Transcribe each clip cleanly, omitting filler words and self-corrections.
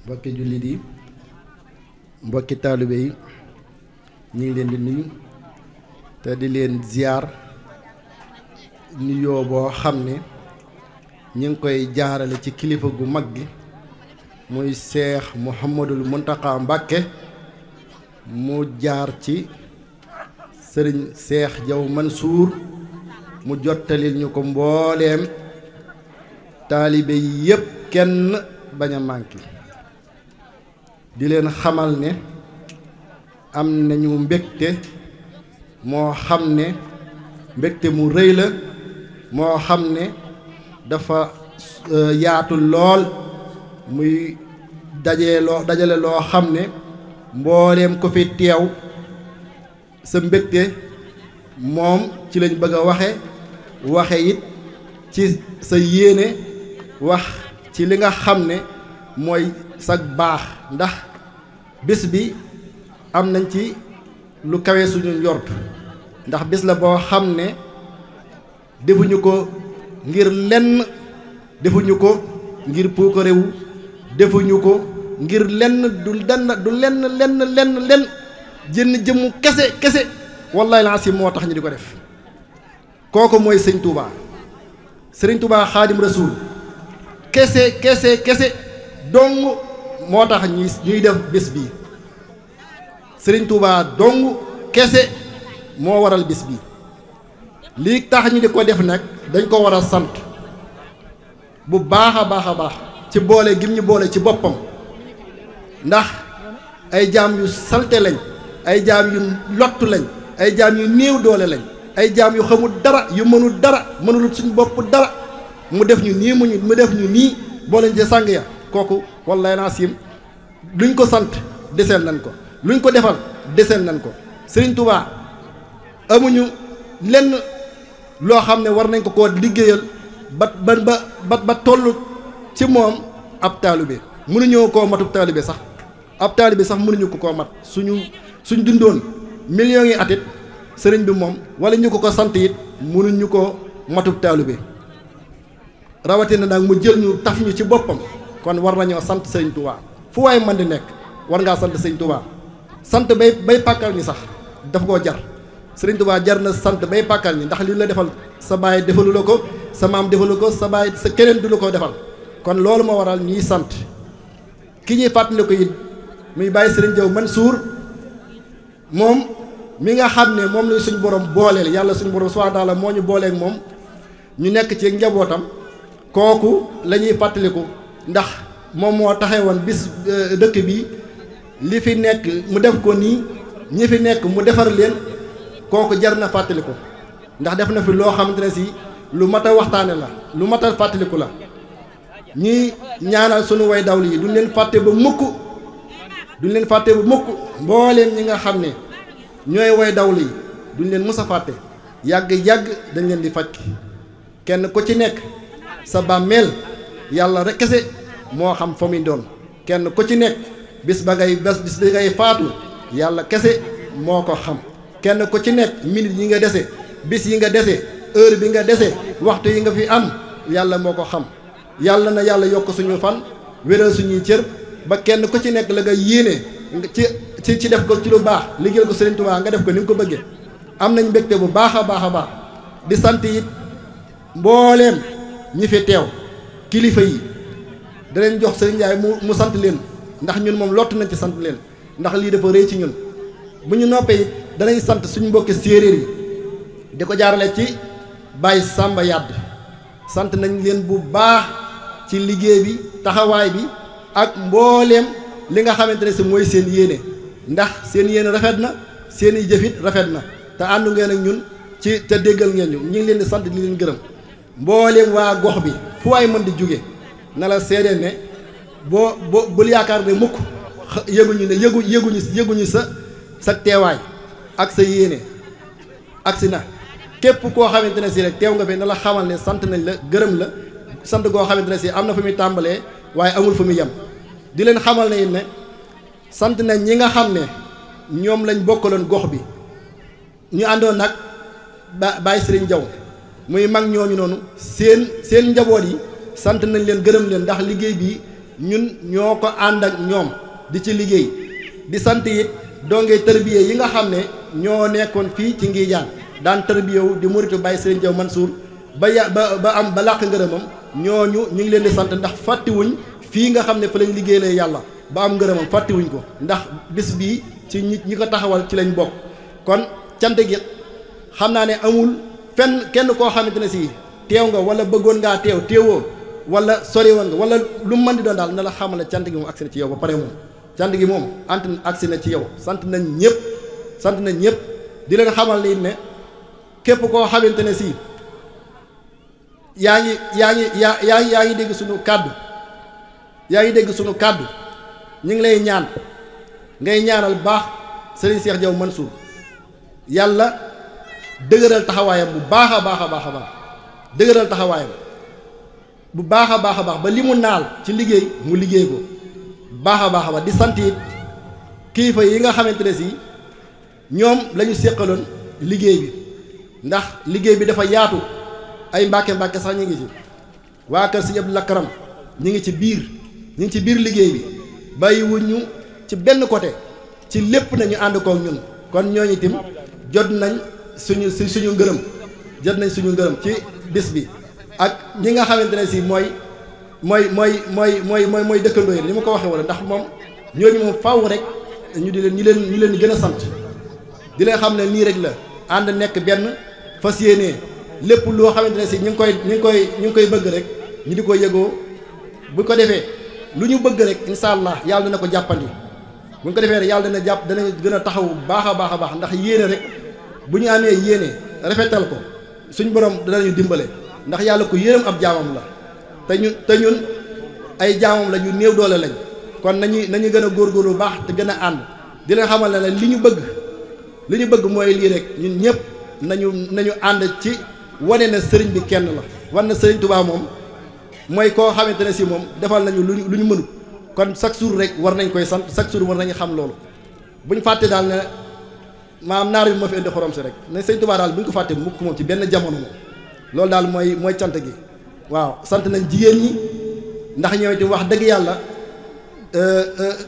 mbokki jullit yi mbokki taalibe yi ñu ngi leen di nuyu te di leen ziar nuyoo boo xam ne ñu ngi koy jaarale ci kilifa gu mag gi muy Seex Muhammadul Muntaqa Mbàkke mu jaar ci sëriñ Seex Jaw Mansuur mu jottalil ñu ko mbooleem taalibe yi yépp kenn bañ a manqué di leen xamal ne am nañu mbégte moo xam ne mbégte mu rëy la moo xam ne dafa yaatu lool muy dajale loo xam ne mbooleem ko fi teew sa mbégte moom ci lañ bëgg a waxe it ci sa yéene wax ci li nga xam ne mooy sag baax ndax bis bi am nañ ci lu kawe suñu njort ndax bis la boo xam ne defuñu ko ngir lenn defuñu ko ngir puukarewu defuñu ko ngir lenn du lenn jënn jëmmu kese wallahi la si moo tax ñu di ko def kooku mooy sëñ Touba sëriñ Touba xaadim rasuul kese dong moo tax ñuy def bis bii sëriñ Touba dong kese moo waral bis bi lii tax ñu di ko def nag dañ ko war a sant bu baax a baax ci boole gim ñu boole ci boppam ndax ay jaam yu salte lañ ay jaam yu lottu lañ ay jaam yu néew doole lañ ay jaam yu xamul dara yu mënul dara mënul suñu bopp dara mu def ñu nii mu def ñu nii boole ci sàng ya kooku wallahi naa sim luñ ko sant deseel nañ ko luñ ko defal deseel nañ ko Sëriñ Tuubaa amuñu lenn loo xam ne war nañ ko koo liggéeyal ba toll ci moom ab taalibe mënuñoo koo matub taalibe sax ab taalibe sax mënuñu ko koo mat suñ dundoon millions yi atit sëriñ bi moom wala ñu ko sant it mënuñu ko matub taalibe rawatina nag mu jël ñu taf ñu ci boppam kon war nañoo sant sëriñ Tuubaa fu waay man di nekk war ngaa sant sëriñ Tuubaa sant bay pàkkal ñi sax daf koo jar sëriñ Tuubaa jar na sant bay pàkkal ñi ndax li la defal sa baay defalu la ko sa maam defalu ko sa baay sa keneen du la ko defal kon loolu moo waral ñuy sant ki ñuy fàttali ko it muy bàyyi sëriñ Jaw Mansuur moom mi nga xam ne moom lañ suñu borom booleel yàlla suñu borom subhaanahu wa taala moo ñu booleeg moom ñu nekk ci njabootam kooku la ñuy fàttaliku ndax moom moo taxee woon bis dëkk bi li fi nekk mu def ko nii ñi fi nekk mu defar leen kooku jar na fàttaliku ndax def na fi loo xamante ne si lu mat a waxtaane la lu mat a fàttaliku la ñuy ñaanal sunu way dawli yi duñ leen fàtte ba mukk mbooleem ñi nga xam ne ñooy way dawli yi duñ leen mës a fàtte yàgg dañ leen di faj kenn ku ci nekk sa bàmmeel yàlla rek kese moo xam fa muy doon kenn ku ci nekk bis bi ngay faatu yàlla kese moo ko xam kenn ku ci nekk minute yi nga dese bis yi nga dese heure bi nga dese waxtu yi nga fi am yàlla moo ko xam yàlla na yàlla yokk suñu fan wéral suñuy cër ba kenn ku ci nekk la nga yéene ci def ko ci lu baax liggéeyal ko Sëriñ Tuubaa nga def ko ni nga ko bëggee am nañ mbégte bu baax a baax di sant it mbooleem ñi fi teew kilifa yi danañ jox Sëriñ Njaay mu sant leen ndax ñun moom lott nañ ci sant leen ndax lii dafa rëy ci ñun bu ñu noppee it danañ sant suñu mbokki séeréer yi di ko jaarale ci Baye Samba Yàdd sant nañ leen bu baax ci liggéey bi taxawaay bi ak mbooleem li nga xamante ne si mooy seen yéene ndax seen yéene rafet na seen i jëfit rafet na te àndu ngeen ak ñun ci te déggal ngeen ñu ngi leen di sant di leen gërëm mbooleem waa gox bi fu waay mën di jóge na la seedeel ne bul yaakaar ne mukk yëguñu sa teewaay ak sa yéene agsi na képp koo xamante ne si rek teew nga fi na la xamal ne sant nañ la gërëm la sant goo xamante ne si am na fu muy tàmbalee waaye amul fu muy yem di leen xamal ne it ne sant nañ ñi nga xam ne ñoom lañ bokkaloon gox bi ñu àndoon nag Baye Serigne Jaw muy mag ñooñu noonu seen njaboot yi sant nañ leen gërëm leen ndax liggéey bi ñun ñoo ko ànd ak ñoom di ci liggéey di sant it dongee tërbiye yi nga xam ne ñoo nekkoon fii ci Ngijaan daan tërbiyewu di muritu Baye Serigne Diaw Mansour ba làq ngërëmam ñooñu ñu ngi leen di sant ndax fàttiwuñ fii nga xam ne fa lañ liggéeyee yàlla ba am ngërëmam fàttiwuñ ko ndax bis bii ci ñi ko taxawal ci lañ bokk kon cant gi xam naa ne amul kenn koo xamante ne si teew nga wala bëggoon ngaa teewoo wala sori woon nga wala lu mu mën di doon daal na la xamal ne cant gi moom agsi na ci yow ba pare moom cant gi moom agsi na ci yow sant nañ ñëpp di leen xamal ni ne képp koo xamante ne si yaa ngi dégg suñu kàddu ñu ngi lay ñaan ngay ñaanal baax Serigne Cheikh Diaw Mansour yàlla dëgëral taxawaayam bu baax a baax dëgëral taxawaayam bu baax a baax ba li mu naal ci liggéey mu liggéey ko baax a baax di sant it kilifa yi nga xamante ne si ñoom la ñu séqaloon liggéey bi ndax liggéey bi dafa yaatu ay mbàkke sax ñu ngi ci waa kër Sëñ Abdou Lakram ñu ngi ci biir liggéey bi bàyyiwuñu ci benn côté ci lépp nañu ànd kook ñun kon ñooñu itam jot nañ suñu ngërëm ci bis bi ak ñi nga xamante ne si mooy dëkkandoo yi ni ma ko waxee wala ndax moom ñooñu moom faaw rek ñu leen gën a sant di leen xam ne nii rek la ànd nekk benn fas yéenee lépp loo xamante ne si ñu ngi koy bëgg rek ñu di ko yëgoo bu ko defee lu ñu bëgg rek incha allah yàlla dana ko jàppandi bu ñu ko defee rek yàlla dana gën a taxaw baax a baax ndax yéene rek bu ñu amee yéene rafetal ko suñ borom danañu dimbale ndax yàlla ko yërëm ab jaamam la te ñun ay jaamam la ñu néew doole lañ kon nañu gën a góorgóorlu baax te gën a ànd di leen xamal ne li ñu bëgg mooy lii rek ñun ñëpp nañu ànd ci wane na sëriñ bi kenn la wan na sëriñ Touba moom mooy koo xamante ne si moom defal nañu lu ñu mënut kon chaque jour rek war nañ koy sant chaque jour war nañu xam loolu bu ñu fàtte daal ne maam naar bi moo fi indi xorom si rek ne sëriñ Touba daal bu ñu ko fàtte mukk moom ci benn jamono moom loolu daal mooy cant gi waaw sant nañ jigéen ñi ndax ñoom itam wax dëgg yàlla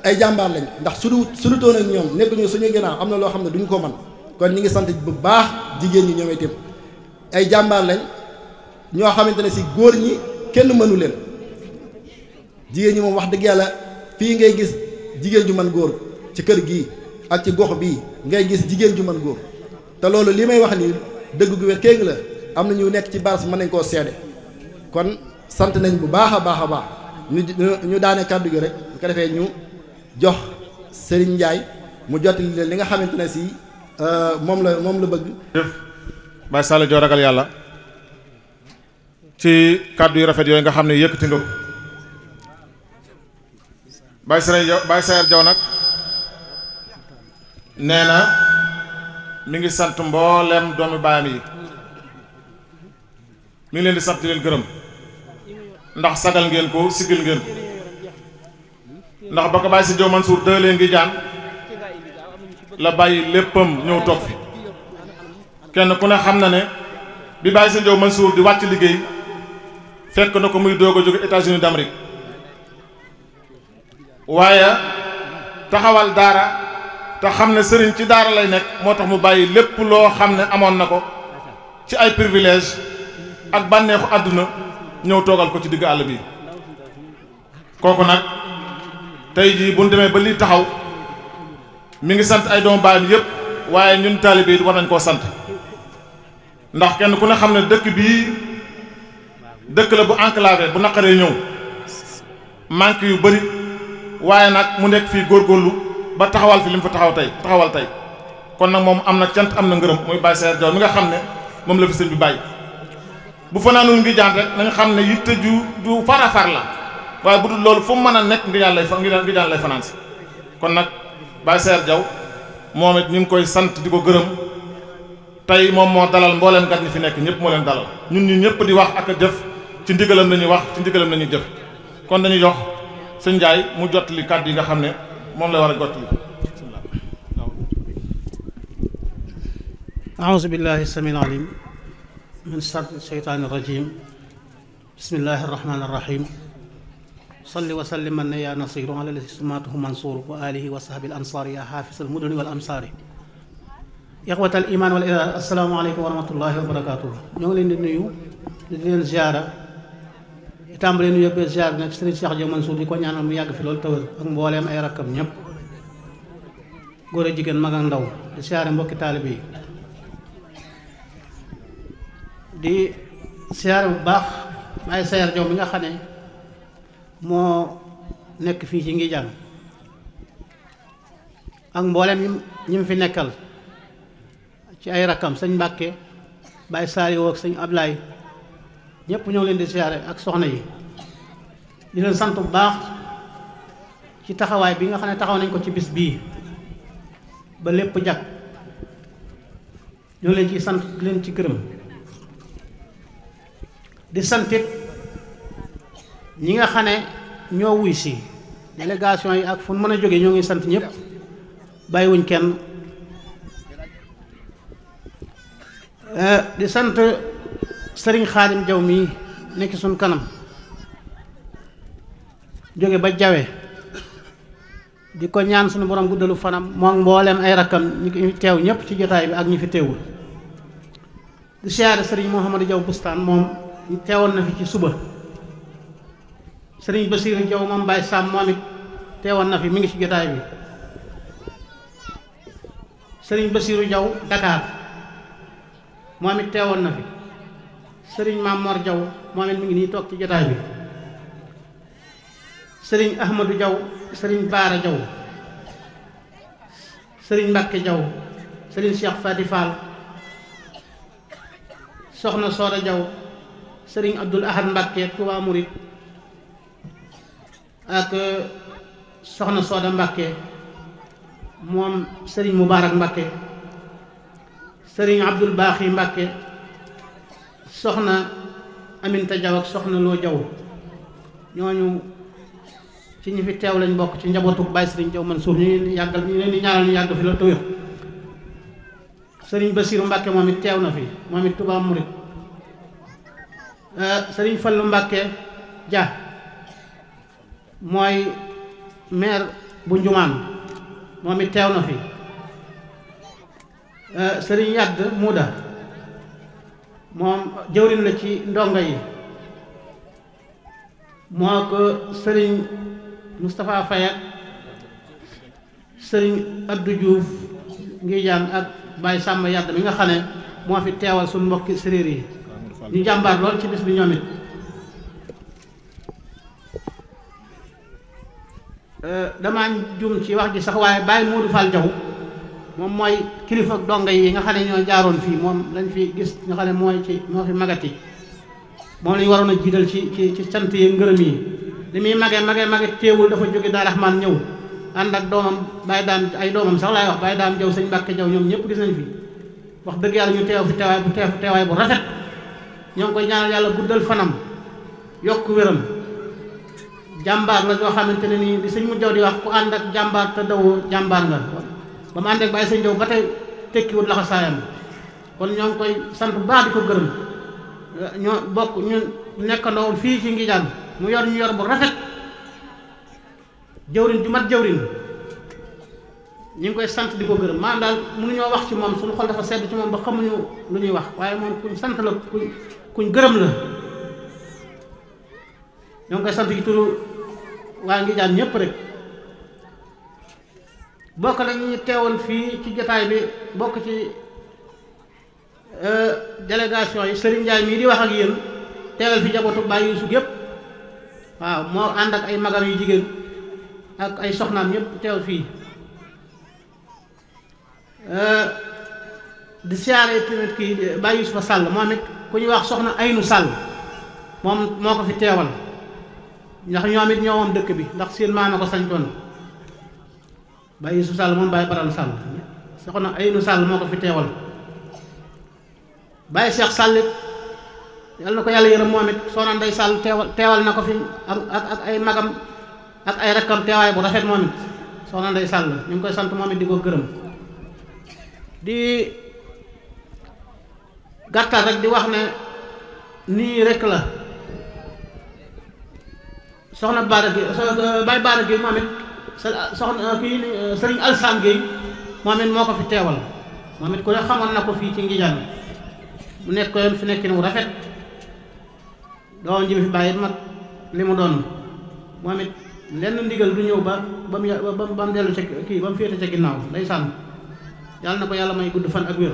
ay jàmbaar lañ ndax suñu toon ak ñoom nekkuñu suñu ginnaaw am na loo xam ne duñ ko mën kon ñi ngi sant bu baax jigéen ñi ñoom itam ay jàmbaar lañ ñoo xamante ne si góor ñi kenn mënu leen jigéen ñi moom wax dëgg yàlla fii ngay gis jigéen ju mën góor ci kër gii ak ci gox bii ngay gis jigéen ju mën góor te loolu li may wax nii dëgg gu wér kéng la am na ñu nekk ci baas mën nañ koo seede kon sant nañ bu baax a baax ñu daane kàddu gi rek bu ko defee ñu jox Serigne Ndiaye mu jottali leen li nga xamante ne si moom la bëgg. jëf Baye Sall joo ragal yàlla ci kàddu yu rafet yooyu nga xam ne yëkkati nga ko Baye Sayer Jaw nag nee na mi ngi sant mboolem doomi baayam yi mi ngi leen di sant di leen gërëm ndax sagal ngeen ko sigil ngeen ko ndax ba ko Baye si Diaw Mansour dëlee ngi jaan la bàyyi léppam ñëw toog fi kenn ku ne xam na ne bi Baye si Diaw Mansour di wàcc liggéey fekk na ko muy doog a jóge États-Unis d'Amérique waaye taxawal daara te xam ne sëriñ ci daara lay nekk moo tax mu bàyyi lépp loo xam ne amoon na ko ci ay privilège ak bànneexu àdduna ñëw toogal ko ci digg àll bi kooku nag tey jii bu ñu demee ba lii taxaw mi ngi sant ay doomu baayam yëpp waaye ñun taalibe yi war nañ koo sant ndax kenn ku ne xam ne dëkk bii dëkk la bu enclavé bu naqaree ñëw manque yu bari waaye nag mu nekk fii góorgóorlu ba taxawal fi li mu fa taxawal tey kon nag moom am na cant am na ngërëm muy Baye Sayer Diaw mi nga xam ne moom la fi sëñ bi bàyyi bu fanaanul ngi jaan rek nañ xam ne yitte ju farafar la waaye bu dul loolu fu mu mën a nekk ngi jaan lay fanaan si kon nag Baye Sayer Diaw moom it ñu ngi koy sant di ko gërëm tey moom moo dalal mbooleem gat ñi fi nekk ñëpp moo leen dalal ñun ñu ñëpp di wax ak a jëf ci ndigalam la ñuy wax ci ndigalam la ñuy jëf kon dañuy jox sëñ Ndiaye mu jottali kàddu yi nga xam ne moom la war a jottali. a'uuzu billahi samil alim من شر الشيطان الرجيم بسم الله الرحمن الرحيم صل وسلم من يا نصير على الذي سماته منصور وآله وصحبه الأنصار يا حافظ المدن والأمصار إخوة الإيمان والإرادة السلام عليكم ورحمة الله وبركاته ñoo ngi leen di nuyu di leen ziara di tàmbale nuyu yëpp ziar nag Serigne Cheikh Diaw Mansour di ko ñaanal mu yàgg fi loolu tawër ak mbooleem ay rakkam ñëpp góor a jigéen mag ak ndaw di ziare mbokki taalibe yi di ziare bu baax Baye Sayar Diaw mi nga xam ne moo nekk fii ci Ngijaan ak mbooleem ñi mu fi nekkal ci ay rakkam sëñ Mbàkke Baye Saliou ak sëñ Ablaye ñëpp ñoo leen di siyaare ak soxna yi di leen sant bu baax ci taxawaay bi nga xam ne taxaw nañ ko ci bis bii ba lépp jag ñoo leen ci sant di leen ci gërëm di santit ñi nga xam ne ñoo wuy si délégation yi ak fu mën a jógee ñoo ngi sant ñëpp bàyyiwuñ kenn di sant sëriñ Xaadim Jaw mii nekk suñ kanam jóge ba jawe di ko ñaan suñu borom guddalu fanam moom mbooleem ay rakkam ñi teew ñëpp ci jotaay bi ak ñi fi teewul di siyaare sëriñ Mouhamadou Jaw Bustaan moom teewoon na fi ci suba sëriñ Basiiru Jaw moom Baay Sam moom it teewoon na fi mi ngi ci jotaay bi sëriñ Basiiru Jaw Dakar moom it teewoon na fi sëriñ Maam Mor Jaw moom it mi ngi nii toog ci jotaay bi sëriñ Ahmadou Jaw sëriñ Baara Jaw sëriñ Mbàkke Jaw sëriñ Cheikh Fati Fall soxna Sooda Jaw sëriñ Abdul Ahad Mbàkke Touba Murit ak soxna Sooda Mbàkke moom sëriñ Mubaarak Mbàkke sëriñ Abdul Baaxi Mbàkke soxna Aminta Jaw ak soxna Loo Jaw ñooñu ci ñi fi teew lañ bokk ci njabootu Baye Sëriñ Jaw Mansour ñu leen di ñaanal ñu yàgg fi la tawér sëriñ Basiiru Mbàkke moom it teew na fi moom it Touba Murit sëriñ Fallu Mbàkke Ja mooy maire bu Njumaan moom it teew na fi sëriñ Yadd Muuda moom jëwriñ la ci ndongo yi moo ko sëriñ Moustapha Faye ak sëriñ Abdou Diouf Ngijaan ak Baye Samba Yadd mi nga xam ne moo fi teewal suñu mbokki séréer yi ñu jàmbaar lool ci bis bi ñoom it damaa jum ci wax ji sax waaye Baye Modou Fall Jaw moom mooy kilifa ak donga yi nga xam ne ñoo jaaroon fii moom lañ fi gis nga xam ne moo fi magati moom lañu waroon a jiital ci sant yi ngërëm yi li muy mage teewul dafa jóge Daaru Rahmaan ñëw ànd ak doomam Baye Daam ay doomam sax laay wax Baye Daam Jaw sëñ Mbàkke Jaw ñoom ñëpp gis nañ fi wax dëgg yàlla ñu teew fi teewaay bu rafet ñoo ngi koy ñaanal yàlla guddal fanam yokk wéram jàmbaar la joo xamante ne nii di sëñ mu jaw di wax ku ànd ak jàmbaar te dawoo jàmbaar nga ba mu ànd ak Baye Sëñ Jaw ba tey tekkiwut laxa saayam kon ñoo ngi koy sant bu baax di ko gërëm ñoo bokk ñu nekkandoowul fii ci Ngijaan mu yor ñu yor bu rafet jëwriñ ju mat jëwriñ ñu ngi koy sant di ko gërëm maanaam daal mënuñoo wax ci moom suñu xol dafa sedd ci moom ba xamuñu lu ñuy wax waaye moom kuñ sant la kuñ gërëm la ñoo ngi koy sant ci turu waa Ngijaan ñëpp rek bokk nañ ñu teewoon fii ci jotaay bi bokk ci délégation yi Serigne Ndiaye mii di wax ak yéen teewal fi jabootu Baye Yuusu gépp waaw moo ànd ak ay magam yu jigéen ak ay soxnaam ñëpp teew fii di siyaare tamit kii Baye Yuusufa Sàll moom it ku ñuy wax soxna Aynu Sàll moom moo ko fi teewal ndax ñoom it ñoo moom dëkk bi ndax seen maama ko sañtoon Baye Yuusufa Sàll moom Baye Baral Sàll soxna Aynu Sàll moo ko fi teewal Baye Cheikh Sàll yal na ko yàlla yërëm moom it soxna Ndey Sàll teewal na ko fi ak ay magam ak ay rakkam teewaay bu rafet moom it soxna Ndey Sàll ñu ngi koy sant moom it di ko gërëm di gàttal rek di wax ne nii rek la. soxna Baara Gueye Baye Baara Gueye moom it soxna kii Serigne Alsane Gueye moom it moo ko fi teewal moom it ku ne xamoon na ko fii ci Ngijaan mu nekk ko yoon fi nekk wu rafet doom ji fi bàyyi mat li mu doon moom it lenn ndigal du ñëw ba mu dellu ca kii ba mu féete ca ginnaaw day sànn yàlla na ko yàlla may gudd fan ak wér.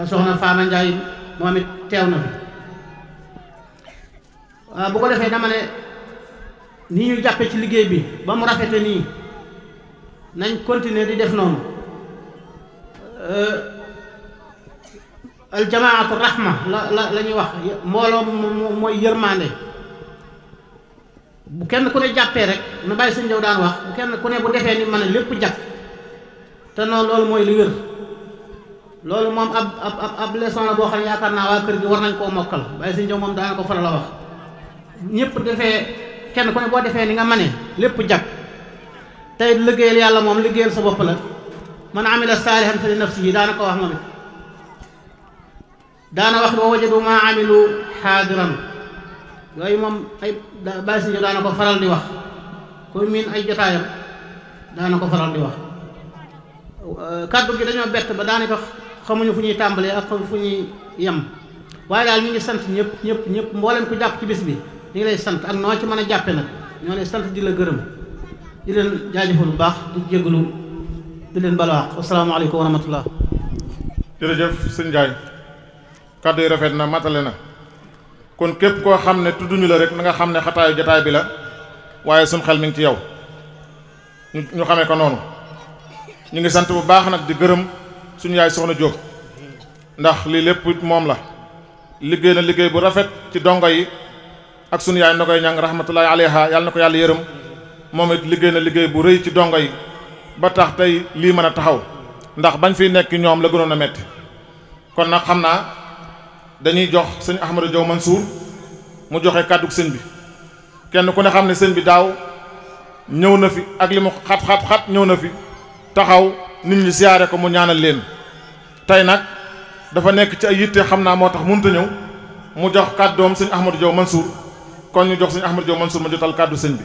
soxna Faama Ndiaye moom it teew na fi. bu ko defee dama ne nii ñu jàppe ci liggéey bi ba mu rafete nii nañ continuer di def noonu. aljamaatu rahma la ñuy wax mbooloo mooy yërmande bu kenn ku ne jàppee rek nu bàyyi sëñ Jaw daan wax bu kenn ku ne bu defee ni man a lépp jag te noonu loolu mooy li wér. loolu moom ab leçon la boo xam ne yaakaar naa waa kër gi war nañ koo mokkal bàyyi sëñ Jaw moom daana ko faral la wax ñëpp defee kenn ku ne boo defee ni nga mane lépp jag tey liggéeyal yàlla moom liggéeyal sa bopp la man amila saalihan fa li nafsihi daana ko wax moom it daana wax wa wajadu ma amilu xaadiran yooyu moom ay bàyyi si daana ko faral di wax koy miin ay jotaayam daana ko faral di wax. kàddu gi dañoo bett ba daanaka xamuñu fu ñuy tàmbalee ak fu ñuy yem waaye daal ñu ngi sant ñëpp mboolem ku jàpp ci bis bi ñu ngi lay sant ak noo ci mën a jàppe nag ñoo lay sant di la gërëm di leen jaajëfal bu baax di jégalu di leen balaax asalaamaaleykum wa rahmatullah. jërëjëf sëñ Ndiaye kàddu yi rafet na matale na kon képp koo xam ne tudduñu la rek na nga xam ne xataayu jotaay bi la waaye suñ xel mi ngi ci yow ñu xamee ko noonu. ñu ngi sant bu baax nag di gërëm suñu yaay soxna Diop ndax lii lépp moom la liggéey na liggéey bu rafet ci dongo yi ak suñu yaay Nogoy Ñang rahmatullahi alayha yàlla na ko yàlla yërëm moom it liggéey na liggéey bu rëy ci dongo yi ba tax tey lii mën a taxaw ndax bañ fiy nekk ñoom la gënoon a metti kon nag xam naa dañuy jox sëñ Ahmadou Diaw Mansour mu joxe kàddu sëñ bi kenn ku ne xam ne sëñ bi daaw ñëw na fi ak li mu xat ñëw na fi taxaw nit ñi siyaare ko mu ñaanal leen tey nag dafa nekk ci ay yitte xam naa moo tax mënut a ñëw mu jox kàddoom sëñ Ahmadou Diaw Mansour kon ñu jox sëñ Ahmadou Diaw Mansour ma jotal kàddu sëñ bi.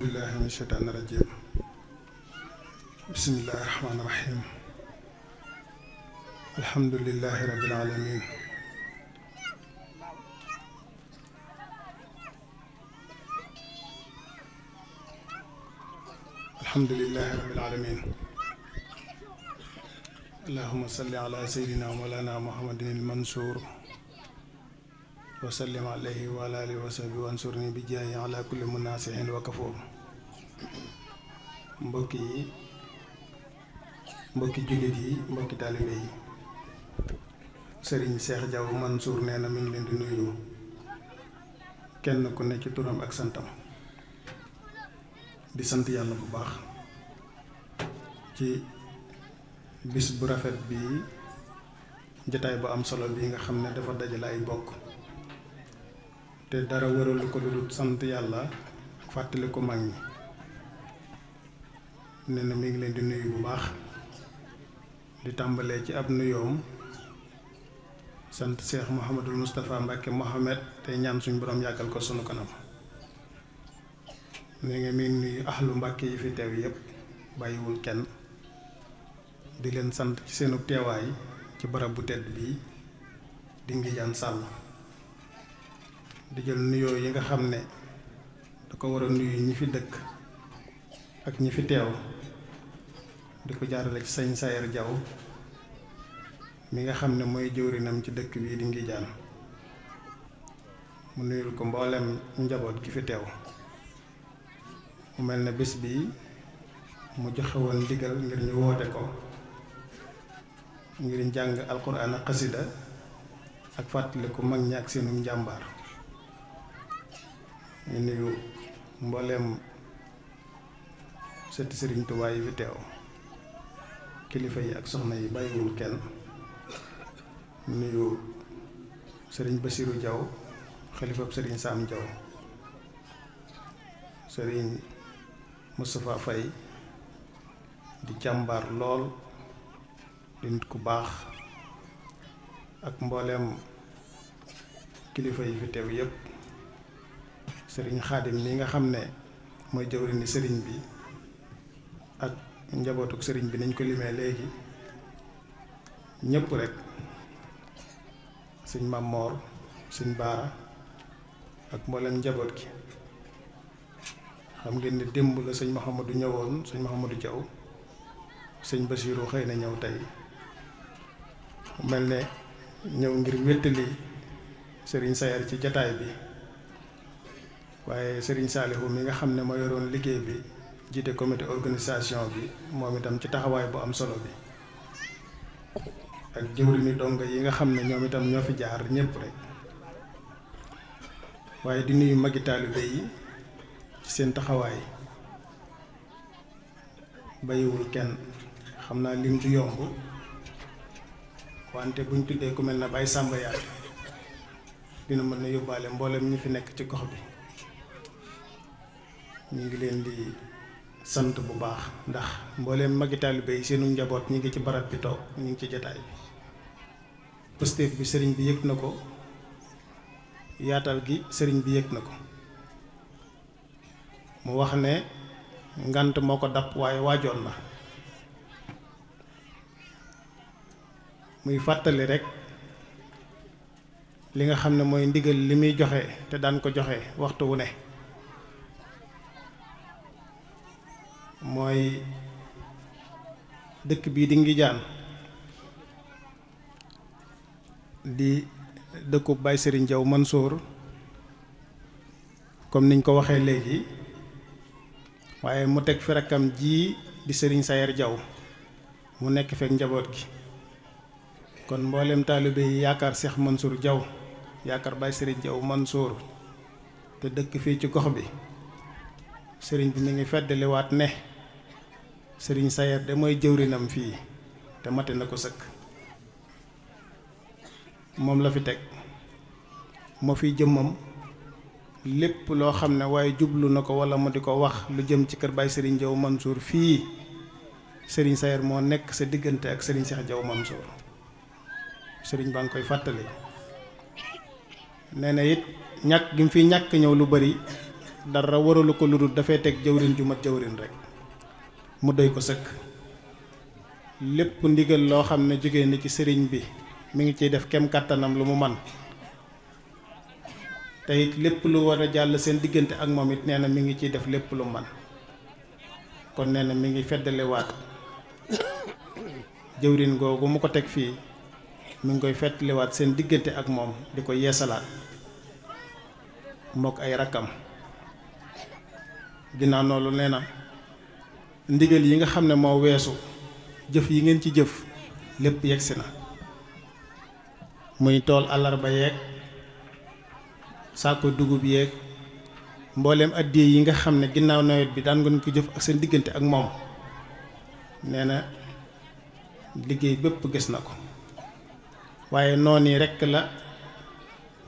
billahi min shaytaani rajim bismillahi rahmaani rahim alhamdulillahi rabbil alamin alhamdulillahi rabbil alamin allahumma salli ala sayyidina wa mawlana muhammadin al mansour wa sallim alayhi wa ala alihi wa sahbihi wa ansurni bi jaahi ala kulli munasihin wa kafoor mbokki jullit yi mbokki taalibe yi sëriñ Cheikh Diaw Mansour nee na mi ngi leen di nuyu kenn ku ne ci turam ak santam di sant yàlla bu baax ci bis bu rafet bi jotaay bu am solo bi nga xam ne dafa dajale ay bokk te dara waralu ko lu dul sant yàlla fàttali ko mag ñi nee na mi ngi leen di nuyu bu baax di tàmbalee ci ab nuyoom sant Cheikh Mouhamadul Moustapha Mbacke Mohamed te ñaan suñu borom yàggal ko sunu kanam ne nga mi ngi nuyu ahlu Mbacke yi fi teew yépp bàyyiwul kenn di leen sant ci seenu teewaay ci barab bu tedd bii di Ngijaan Sàll di jël nuyoo yi nga xam ne da ko war a nuyu ñi fi dëkk ak ñi fi teew di ko jaarale ci sëñ Sayer Diaw mi nga xam ne mooy jëwrinam ci dëkk bii di Ngijaan mu nuyul ko mboolem njaboot gi fi teew mu mel ne bés bi mu joxe woon ndigal ngir ñu woote ko ngir jàng alquran ak xasida ak fàttaliku mag ñi ak seenu njàmbaar ñu nuyu mbooleem sëti Sëriñ Tuubaa yi fi teew kilifa yi ak soxna yi bàyyiwul kenn nuyu sëriñ Basiru Diaw xalifab sëriñ Sam Diaw sëriñ Moustapha Faye di jàmbaar lool di nit ku baax ak mbooleem kilifa yi fi teew yépp sëriñ Xaadim mi nga xam ne mooy jëwriñu sëriñ bi ak njabootuk sëriñ bi nañ ko limee léegi ñëpp rek sëñ Mamor sëñ Baara ak mboolem njaboot gi. xam ngeen ne démb la sëñ Mouhamadou ñëwoon sëñ Mouhamadou Diaw sëñ Basiiru xëy na ñëw tey mel ne ñëw ngir wéttali sëriñ Sayar ci jataay bi waaye sëriñ Saalihu mi nga xam ne moo yoroon liggéey bi jiite comité organisation bi moom itam ci taxawaay bu am solo bi ak jëwriñu dongo yi nga xam ne ñoom itam ñoo fi jaar ñëpp rek waaye di nuyu magi taalibe yi ci seen taxawaay bayiwul kenn xam naa lim du yomb wante buñ tuddee ku mel na Baye Samba Yaat dina mën na yóbbaale mboolem ñi fi nekk ci gox bi ñu ngi leen di sant bu baax ndax mbooleem magi taalibe yi seenu njaboot ñi ngi ci barab bi toog ñu ngi ci jataay bi pëstéef bi sëriñ bi yëg na ko yaatal gi sëriñ bi yëg na ko mu wax ne ngant moo ko dab waaye waajoon na muy fàttali rekk li nga xam ne mooy ndigal li muy joxe te daan ko joxe waxtu wu ne mooy dëkk bii di Ngijaan di dëkkub Baye Serigne Diaw Mansour comme niñ ko waxee léegi waaye mu teg fi rakkam ji di Serigne Sayer Diaw mu nekk fekk njaboot gi kon mboolem taalibe yi yaakaar Cheikh Mansour Diaw yaakaar Baye Serigne Diaw Mansour te dëkk fii ci gox bi sëriñ bi mi ngi feddaliwaat ne Serigne Sayer de mooy jëwrinam fii te mate na ko sëkk moom la fi teg moo fi jëmmam lépp loo xam ne waaye jublu na ko wala mu di ko wax lu jëm ci kër Baye Serigne Diaw Mansour fii Serigne Sayer moo nekk sa diggante ak Serigne Cheikh Diaw Mansour Serigne baa ngi koy fàttali nee na it ñàkk gi mu fi ñàkk ñëw lu bari dara waralu ko lu dul dafay teg jëwrin ju mat jëwrin rek mu doy ko sëkk lépp ndigal loo xam ne jóge na ci sëriñ bi mi ngi ciy def kem kàttanam lu mu man te it lépp lu war a jàll seen diggante ak moom it nee na mi ngi ciy def lépp lu man kon nee na mi ngi feddalewaat jëwrin googu mu ko teg fii mi ngi koy feddalewaat seen diggante ak moom di ko yeesalaat mook ay rakkam ginnaaw noonu nee na ndigal yi nga xam ne moo weesu jëf yi ngeen ci jëf lépp yegsi na muy tool àllarba yeeg saako dugub yeeg mbooleem addiya yi nga xam ne ginnaaw nawet bi daan ngeen ko jëf ak seen diggante ak moom nee na liggéey bépp gis na ko waaye noonu yi rekk la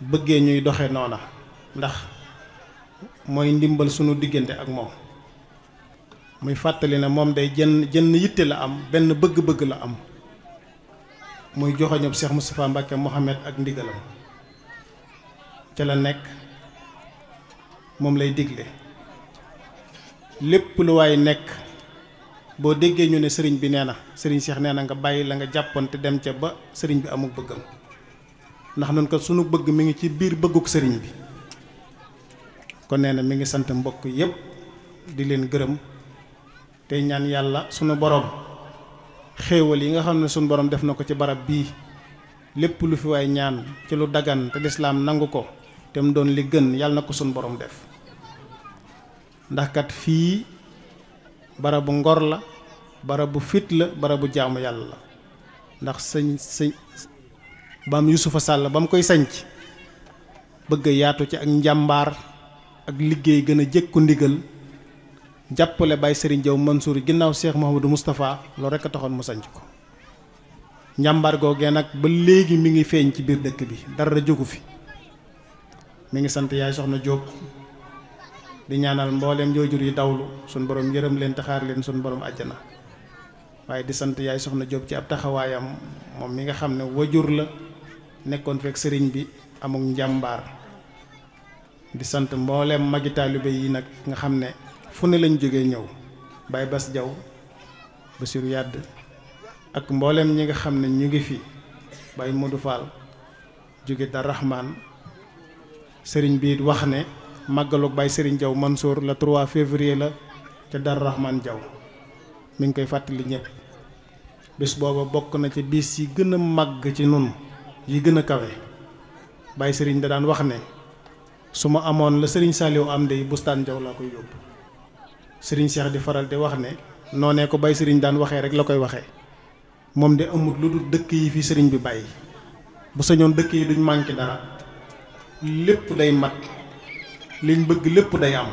bëggee ñuy doxe noona ndax mooy ndimbal sunu diggante ak moom muy fàttali ne moom day jënn yitte la am benn bëgg-bëgg la am muy joxoñob Cheikh Moustapha Mbacke Mohamed ak ndigalam ca la nekk moom lay digle lépp lu waay nekk boo déggee ñu ne sëriñ bi nee na sëriñ Cheikh nee na nga bàyyi la nga jàppoon te dem ca ba sëriñ bi amul bëggam ndax noonu ko sunu bëgg mi ngi ci biir bëgguk sëriñ bi kon nee na mi ngi sant mbokk yépp di leen gërëm tey ñaan yàlla sunu borom xéewal yi nga xam ne sunu borom def na ko ci barab bii lépp lu fi waay ñaan ci lu dagan te lislaam nangu ko te mu doon li gën yàlla na ko sunu borom def ndax kat fii barabu ngor la barabu fit la barabu jaamu yàlla la ndax sëñ baam Yusufa Sàll ba mu koy sanc bëgg yaatu ci ak njàmbaar ak liggéey gën a jëkku ndigal jàppale Baye Serigne Diaw Mansour ginnaaw Cheikh Mouhamadou Moustapha loolu rekk a taxoon mu sanc ko njàmbaar googee nag ba léegi mi ngi feeñ ci biir dëkk bi dara jógu fi mi ngi sant yaay soxna Diop di ñaanal mbooleem joojur yi dawlu suñ borom yërëm leen taxaar leen suñ borom àjjana waaye di sant yaay soxna Jóob ci ab taxawaayam moom mi nga xam ne wajur la nekkoon fekk sëriñ bi amuk njàmbaar. di sant mbooleem magi taalibe yi nag nga xam ne fu ne lañ jógee ñëw Baye Bass Jaw Basiru Yàdd ak mbooleem ñi nga xam ne ñu ngi fi Baye Modou Fall jóge Dar Rahman sëriñ bi wax ne màggalug Baye Sëriñ Jaw Mansour le 3 février la ca Dar Rahman Jaw mi ngi koy fàttali ñëpp bés booba bokk na ci bis yi gën a màgg ci nun yi gën a kawe Baye Sëriñ da daan wax ne su ma amoon la Sëriñ Saaliw am de bustaan Jaw laa koy yóbbu Sëriñ Cheikh di faral di wax ne noonee ko Baye Sëriñ daan waxee rek la koy waxee moom de amut lu dul dëkk yi fi sëriñ bi bàyyi bu sañoon dëkk yi duñ manqué dara lépp day mat liñ bëgg lépp day am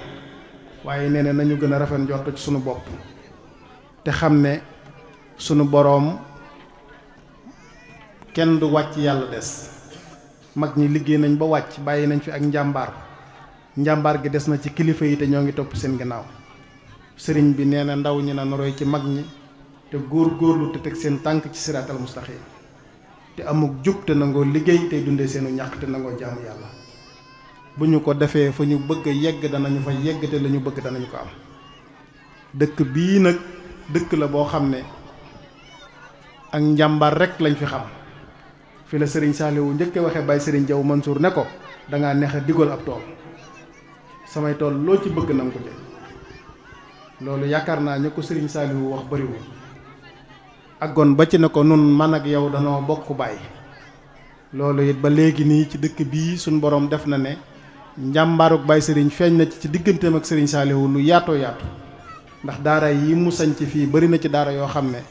waaye nee na nañu gën a rafet njort ci sunu bopp te xam ne sunu boroom kenn du wàcc yàlla des mag ñi liggéey nañ ba wàcc bàyyi nañ fi ak njàmbaar gi des na ci kilifa yi te ñoo ngi topp seen gannaaw sëriñ bi nee na ndaw ñi na roy ci mag ñi te góor-góorlu te teg seen tànk ci siraatal mustaqim te amuk jub te nangoo liggéey tey dundee seenu ñàq te nangoo jaamu yàlla bu ñu ko defee fa ñu bëgg a yegg danañu fa yegg te la ñu bëgg danañu ko am. dëkk bii nag dëkk la boo xam ne ak njàmbaar rek lañ fi xam fi la sëriñ Saaliwu njëkk a waxee Baye Sëriñ Jaw Mansour ne ko dangaa neex a digal ab tool samay tool loo ci bëgg nanga ko jël loolu yaakaar naa ñu ko sëriñ Saaliwu wax bariwul aggoon ba ci ne ko nun man ak yow danoo bokk bàyyi loolu it ba léegi nii ci dëkk bii suñ borom def na ne njàmbaaruk Baye Sëriñ feeñ na ci digganteem ak sëriñ Saaliwu lu yaatoo yaatu ndax daara yi mu sañc fii bari na ci daara yoo xam ne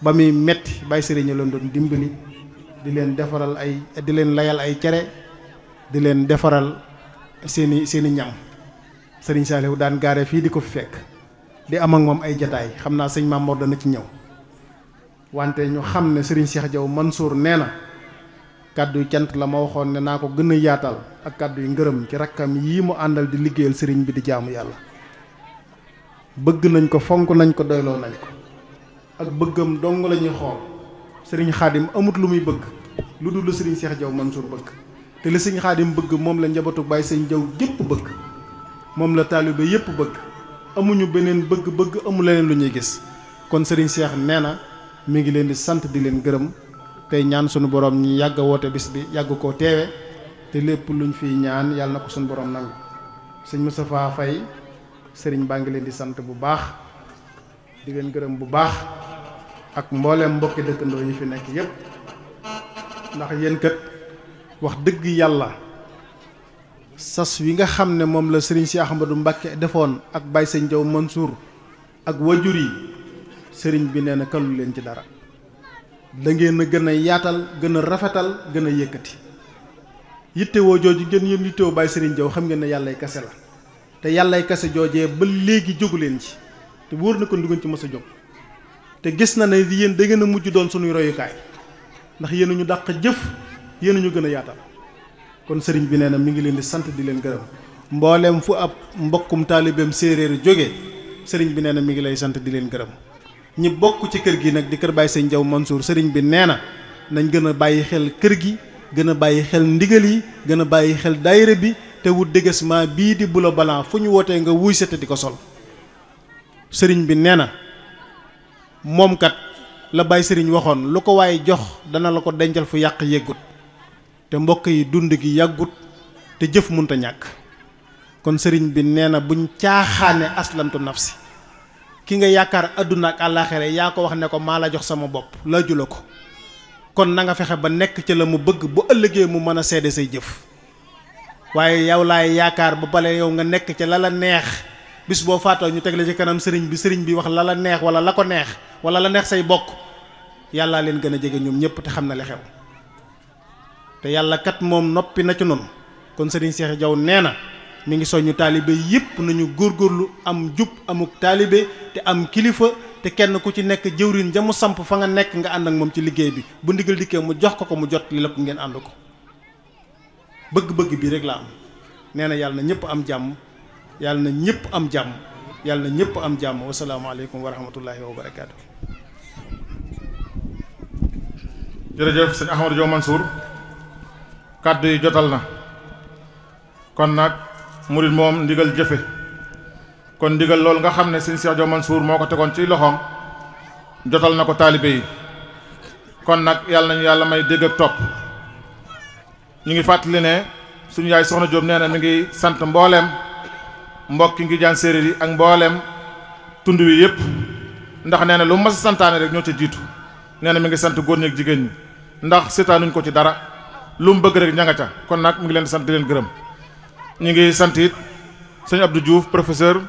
ba muy metti Baye Sëriñ leen doon dimbali di leen defaral di leen layal ay cere di leen defaral seeni ñam sëriñ Saaliwu daan gaare fii di ko fi fekk di am ak moom ay jataay xam naa sëñ Mamoor dana ci ñëw wante ñu xam ne sëriñ Cheikh Jaw Mansour nee na kàddu yu cant la ma waxoon ne naa ko gën a yaatal ak kàddu yu ngërëm ci rakkam yii mu àndal di liggéeyal sëriñ bi di jaamu yàlla bëgg nañ ko fonk nañ ko doyloo nañ ko ak bëggam dong la ñuy xool sëriñ Xaadim amut lu muy bëgg lu dul la sëriñ Cheikh Jaw Mansour bëgg te li sëriñ Xaadim bëgg moom la njabootu Baye Sëriñ Jaw gépp bëgg moom la taalibe yépp bëgg amuñu beneen bëgg-bëgg amu leneen lu ñuy gis kon sëriñ Cheikh nee na mi ngi leen di sant di leen gërëm tey ñaan sunu borom ñi yàgg a woote bis bi yàgg koo teewe te lépp luñ fiy ñaan yàlla na ko sunu borom nangu sëñ Moustapha Faye sëriñ baa ngi leen di sant bu baax di leen gërëm bu baax ak mbooleem mbokki dëkkandoo yi fi nekk yépp ndax yéen kat wax dëgg yàlla sas wi nga xam ne moom la sëriñ si Ahmadou Mbacké defoon ak Baye Sëriñ Jaw Mansour ak wajur yi sëriñ bi nee na kallu leen ci dara da ngeen a gën a yaatal gën a rafetal gën a yëkkati yittewoo jooju ngeen yéen yittewoo Baye Sëriñ Jaw xam ngeen ne yàllay kase la te yàllay kase joojee ba léegi jógu leen ci te wóor na ko du ngeen ci mës a jóg te gis na ne yéen da ngeen a mujj doon suñuy royukaay ndax yéen ñu dàq jëf yéen ñu gën a yaatal kon sëriñ bi nee na mi ngi leen di sant di leen gërëm mboolem fu ab mbokkum taalibeem séeréer jóge sëriñ bi nee na mi ngi lay sant di leen gërëm ñi bokk ci kër gi nag di kër Baye Sëriñ Jaw Mansour sëriñ bi nee na nañ gën a bàyyi xel kër gi gën a bàyyi xel ndigal yi gën a bàyyi xel daayira bi te wut déguisement bii di bulo balan fu ñu wootee nga wuy sete di ko sol sëriñ bi nee na moom kat la Baye Sëriñ waxoon lu ko waaye jox dana la ko dencal fu yàq yeggut te mbokk yi dund gi yàggut te jëf munta ñàkk kon sëriñ bi nee na buñ caaxaane aslamtu nafsi ki nga yaakaar àdduna ak àllaaxira yaa ko wax ne ko maa la jox sama bopp laaju la ko kon na nga fexe ba nekk ci la mu bëgg bu ëllëgee mu mën a seede say jëf waaye yow laay yaakaar ba pare yow nga nekk ci la la neex bis boo faatoo ñu teg la ci kanam sëriñ bi wax la la neex wala la ko neex wala la neex say bokk yàllaa leen gën a jege ñoom ñëpp te xam na li xew te yàlla kat moom noppi na ci noonu kon sëriñ Cheikh Jaw nee na mi ngi soññu taalibe yëpp nañu góorgóorlu am jub amuk taalibe te am kilifa te kenn ku ci nekk jëwriñ ja mu samp fa nga nekk nga ànd ak moom ci liggéey bi bu ndigal dikkee mu jox ko mu jot li la ko ngeen ànd ko bëgg-bëgg bi rek la am nee na yàlla na ñëpp am jàmm yàlla na ñëpp am jàmm yàlla na ñëpp am jàmm wasalaamaaleykum wa rahmatullahi wa barakaatu. jërëjëf sëñ Ahmadou Diaw Mansour kàddu yi jotal na kon nag murid moom ndigal jëfe kon ndigal loolu nga xam ne sëñ Cheikh Diaw Mansour moo ko tegoon ci loxoom jotal na ko taalibe yi kon nag yàlla nañu yàlla may dégg ak topp ñu ngi fàttali ne suñu yaay soxna Diop nee na mi ngi sant mbooleem mbokki ngi jaan séeréer yi ak mbooleem tund wi yëpp ndax nee na lu mas a santaane rek ñoo ca jiitu nee na mi ngi sant góor ñi ak jigéen ñi ndax seetaanuñ ko ci dara lu mu bëgg rek ña nga ca kon nag mu ngi leen di sant di leen gërëm ñu ngi sant it sëñ Abdou Diouf professeur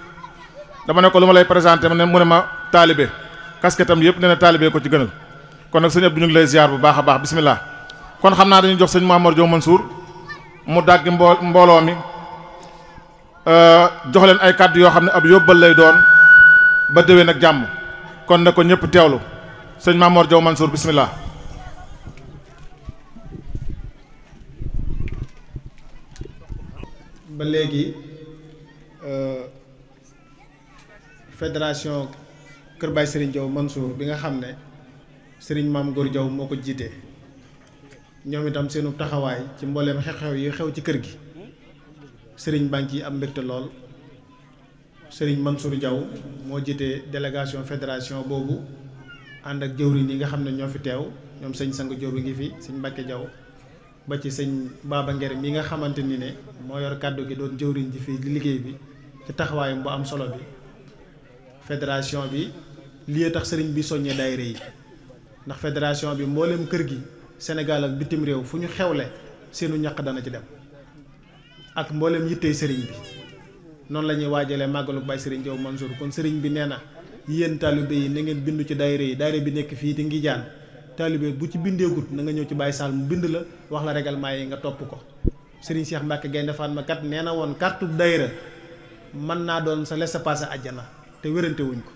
dama ne ko lu ma lay présenté mu ne ma taalibe casquette am yëpp nee na taalibe ko ci gënal kon nag sëñ Abdou ñu ngi lay ziar bu baax a baax bismillah kon xam naa dañuy jox sëñ Mamour Diaw Mansour mu dàggi mbooloo mi jox leen ay kàddu yoo xam ne ab yóbbal lay doon ba déwén ak jàmm kon ne ko ñëpp teewlu sëñ Mamour Diaw Mansour bismillah. ba léegi fédération Kër Baye Serigne Diaw Mansour bi nga xam ne Serigne Mame Gor Diaw moo ko jiite ñoom itam seenu taxawaay ci mbooleem xew-xew yi xew ci kër gi Serigne baa ngi ciy am mbégte lool. Serigne Mansour Diaw moo jiite délégation fédération boobu ànd ak jëwriñ yi nga xam ne ñoo fi teew ñoom sëñ Sang Diop ngi fi sëñ Mbacke Diaw ba ci sëñ Baba Nguer mi nga xamante ni ne moo yor kàddu gi doon jëwriñ ji fii di liggéey bi ci taxawaayam bu am solo bi. fédération bi lii tax sëriñ bi soññee daayira yi ndax fédération bi mboolem kër gi Sénégal ak bitim réew fu ñu xewle seenu ñaq dana ci dem ak mboolem yittey sëriñ bi. noonu la ñuy waajalee màggalu Baye Serigne Diaw Mansour kon sëriñ bi nee na yéen taalibe yi na ngeen bindu ci daayira yi daayira bi nekk fii te ngi jaan taalibe bu ci bindeegut na nga ñëw ci Baye Sall mu bind la wax la règlement yi nga topp ko. Serigne Cheikh Mbacke Gaynde Fatma kat nee na woon carte daayira mën naa doon sa laissez-passer àjjana te wérante wuñ ko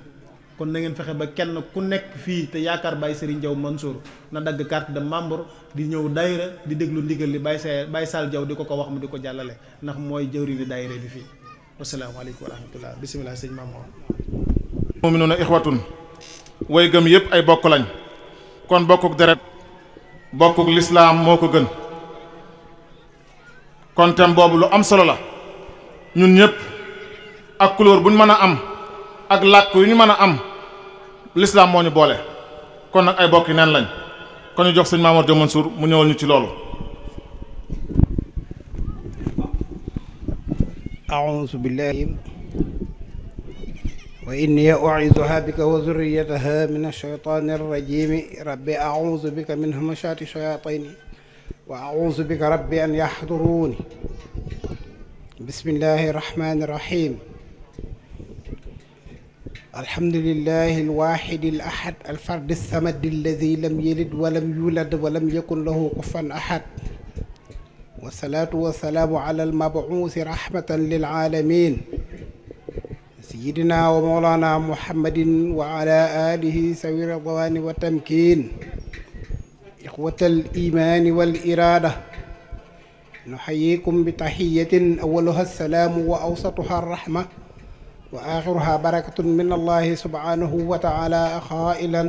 kon na ngeen fexe ba kenn ku nekk fii te yaakaar Baye Serigne Diaw Mansour na dagg carte de membre di ñëw daayira di déglu ndigal li Baye Sall Diaw di ko wax mu di ko jàllale ndax mooy jëwriñu daayira bi fii. asalaamaaleykum wa rahmatulah bisimilah sëñ Mamour. mu'minuuna ixwatun way gëm yëpp ay bokk lañ kon bokkuk deret bokkuk lislaam moo ko gën kon tem boobu lu am solo la ñun ñëpp ak couleur bu ñu mën a am ak làkk yu ñu mën a am lislaam moo ñu boole kon nag ay bokk yi neen lañ kon ñu jox sëñ Mamour Diaw Mansour mu ñëwal ñu ci loolu. أعوذ بالله وإني أعيذها بك وذريتها من الشيطان الرجيم رب أعوذ بك من همشات الشياطين وأعوذ بك رب أن يحضروني بسم الله الرحمن الرحيم الحمد لله الواحد الأحد الفرد الصمد الذي لم يلد ولم يولد ولم يكن له كفوا أحد والصلاة والسلام على المبعوث رحمة للعالمين سيدنا ومولانا محمد وعلى آله سوي الرضوان والتمكين إخوة الإيمان والإرادة نحييكم بتحية أولها السلام وأوسطها الرحمة وآخرها بركة من الله سبحانه وتعالى قائلا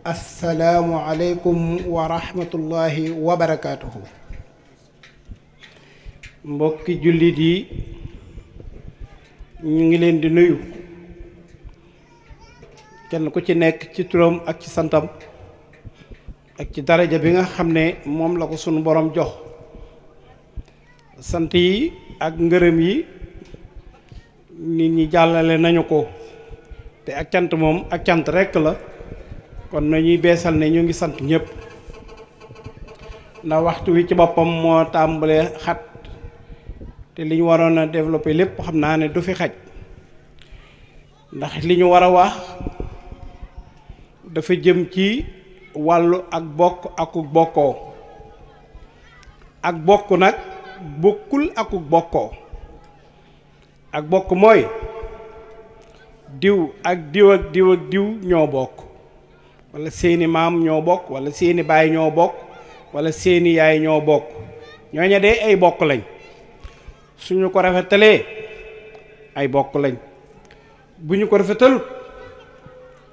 السلام عليكم ورحمة الله وبركاته mbokki jullit yi ñu ngi leen di nuyu kenn ku ci nekk ci turam ak ci santam ak ci daraja bi nga xam ne moom la ko sunu borom jox sant yi ak ngërëm yi nit ñi jàllale nañu ko te ak cant moom ak cant rekk la kon nañuy beesal ne ñu ngi sant ñëpp ndax waxtu wi ci boppam moo tàmbalee xat te li ñu waroon a développé lépp xam naa ne du fi xaj ndax li ñu war a wax dafa jëm ci wàllu ak bokk aku bokkoo ak bokk nag bokkul aku bokkoo ak bokk mooy diw ak diw ak diw ak diw ñoo bokk walla seeni maam ñoo bokk walla seeni baay ñoo bokk walla seeni yaay ñoo bokk ñooña de ay bokk lañ suñu ko rafetalee ay bokk lañ bu ñu ko rafetalut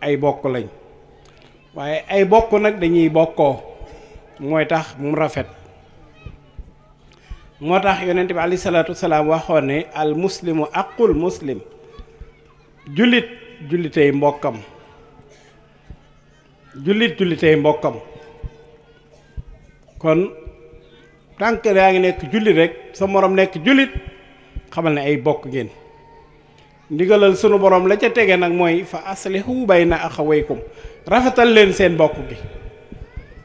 ay bokk lañ waaye ay bokk nag dañuy bokkoo mooy tax mu rafet. moo tax yonent bi alayhi salaatu wasalaam waxoon ne al muslimu aqul muslim, jullit jullitey mbokkam, jullit jullitey mbokkam. kon tànk yaa ngi nekk jullit rek sa morom nekk jullit xamal ne ay bokk ngeen. ndigalal sunu borom la ca tege nag mooy fa aslihu bayna axawaykum, rafetal leen seen bokk gi,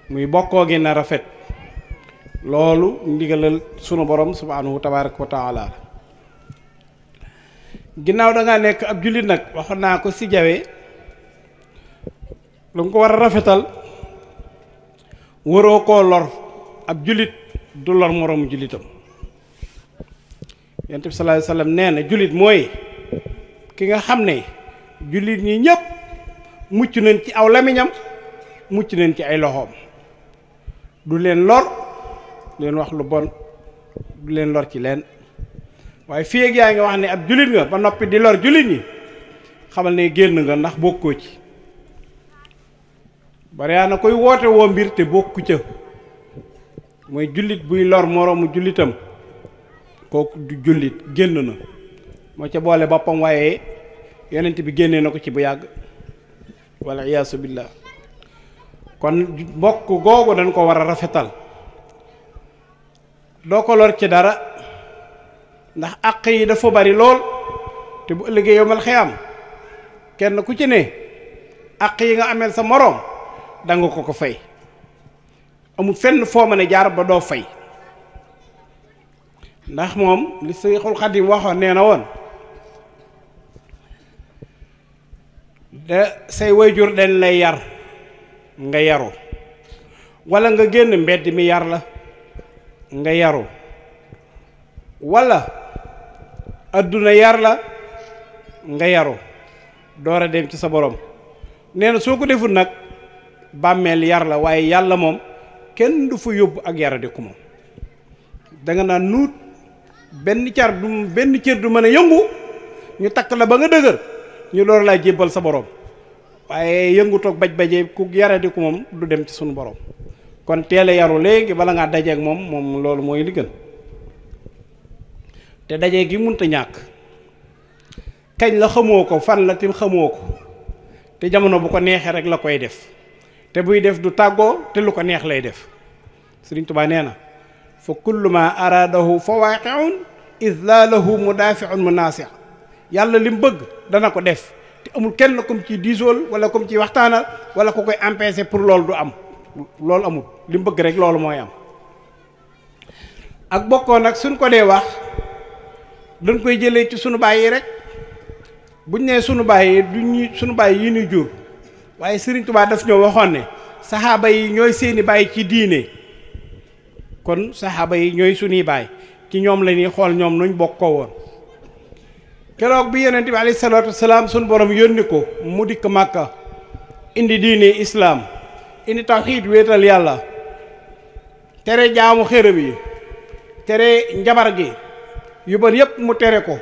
muy bokkoo gi na rafet. loolu ndigalal sunu borom subhanahu tabaraka wa taala. ginnaaw da ngaa nekk ab jullit nag waxoon naa ko si jawe lu nga ko war a rafetal, waroo koo lor. ab jullit du lor moroomu jullitam. yonent bi sallallahu alayhi wasallam nee na jullit mooy ki nga xam ne jullit ñi ñëpp mucc nañ ci aw lamiñam, mucc nañ ci ay loxoom, du leen lor, du leen wax lu bon, du leen lor ci leen. waaye fii ak yaa ngi wax ne ab jullit nga ba noppi di lor jullit ñi, xamal ne génn nga ndax bokkoo ci. bari na koy woote woo mbir te bokku ca, mooy jullit buy lor moroomu jullitam, kooku du jullit, génn na. moo ca boole boppam, waaye yonent bi génnee na ko ci bu yàgg, walla iyaasu billaah. kon mbokk googu dañ ko war a rafetal, doo ko lor ci dara, ndax àq yi dafa bari lool, te bu ëllëgee yowmal xiyaam kenn ku ci ne àq yi nga ameel sa moroom danga ko fay. amul fenn foo mën a jaar ba doo fay, ndax moom li Seexul Xadiim waxoon nee na woon de say wayjur dañ lay yar nga yaru, walla nga génn mbedd mi yar la nga yaru, walla adduna yar la nga yaru door a dem ci sa borom. nee na soo ko deful nag bàmmeel yar la, waaye yàlla moom kenn du fa yóbbu ak yaradiku moom. danga naan nuut benn cër du mën a yëngu, ñu takk la ba nga dëgër, ñu door laa jébbal sa borom. waaye yëngu toog baj-bajee ku yaradiku moom du dem ci sunu borom. kon teel a yaru léegi bala ngaa dajeek moom loolu mooy li gën. te daje gi munta ñàkk, kañ la xamoo ko, fan la tim xamoo ko, te jamono bu ko neexee rek la koy def, te buy def du tàggoo, te lu ko neex lay def. Sëriñ Tuubaa nee na fa kullu ma araadahu fa waaqi'un iz laa lahu mudaafi'un munaasi'. yàlla li mu bëgg dana ko def, te amul kenn comme ci diisool wala comme ci waxtaanal wala ku koy empêcher pour loolu du am. loolu amul, li mu bëgg rek loolu mooy am. ak bokkoo nag suñ ko dee wax dañ koy jëlee ci sunu baay yi rek. buñ nee sunu baay yi duñ sunu baay yi ñuy jur, waaye Sëriñ Tuubaa daf ñoo waxoon ne saxaaba yi ñooy seeni baay ci diine. kon saxaaba yi ñooy sunuy baay, ci ñoom la ñuy xool ñoom nuñ bokkoo woon. keroog bi yonent bi alayhi salaatu wasalaam sunu borom yónni ko mu dikk Màkka, indi diine islaam, indi tawxiid, wéetal yàlla, tere jaamu xërëm yi, tere njabar gi, yu bon yépp mu tere ko,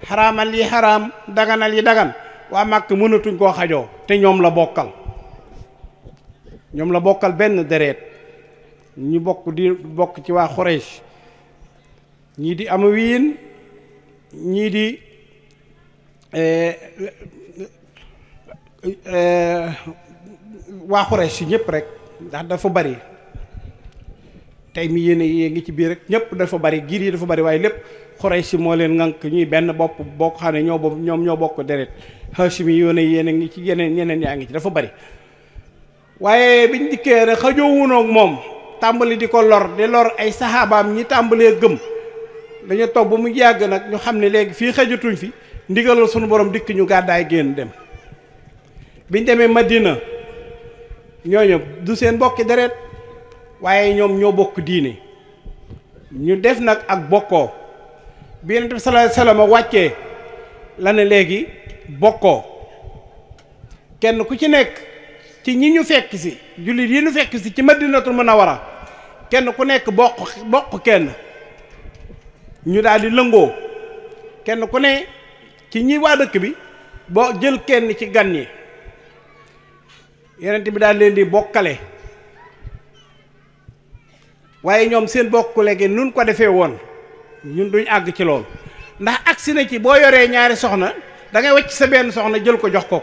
xaraamal yi xaraam, daganal yi dagan. waa Màkka mënatuñ koo xajoo, te ñoom la bokkal benn deret. ñu bokk ci waa Xuraysh, ñii di Amawiyin, ñii di waa Xuraysh ñëpp rek, ndax dafa bari. tey mi yéene yée ngi ci biir rek, ñëpp dafa bari, giir yi dafa bari, waaye lépp Xuraysh moo leen ŋànk, ñuy benn bopp boo xam ne ñoom ñoo bokk deret. Haashimi yéene ngi ci ñeneen yaa ngi ci, dafa bari. waaye biñ dikkee rek xajoowunoog moom, tàmbali di ko lor, di lor ay saxaabaam ñi tàmbalee gëm. dañu toog ba mu yàgg nag ñu xam ne léegi fii xajatuñ fi, ndigalal sunu borom dikk ñu gàddaay génn dem. biñ demee Madina, ñooñu du seen bokki deret, waaye ñoom ñoo bokk diine. ñu def nag ak bokkoo. bi Yonent bi sallallahu alayhi wasallam wàccee la ne léegi bokkoo, kenn ku ci nekk ci ñi ñu fekk si, jullit yi ñu fekk si ci Madinatul Munawwara, kenn ku nekk bokk kenn, ñu daal di lëngoo, kenn ku ne ci ñi waa dëkk bi boo jël kenn ci gan ñi. Yonent bi daal leen di bokkale, waaye ñoom seen bokk léegi nun ko defee woon ñun duñ àgg ci loolu ndax agsi na ci boo yoree ñaari soxna da ngay wàcc sa benn soxna jël ko jox ko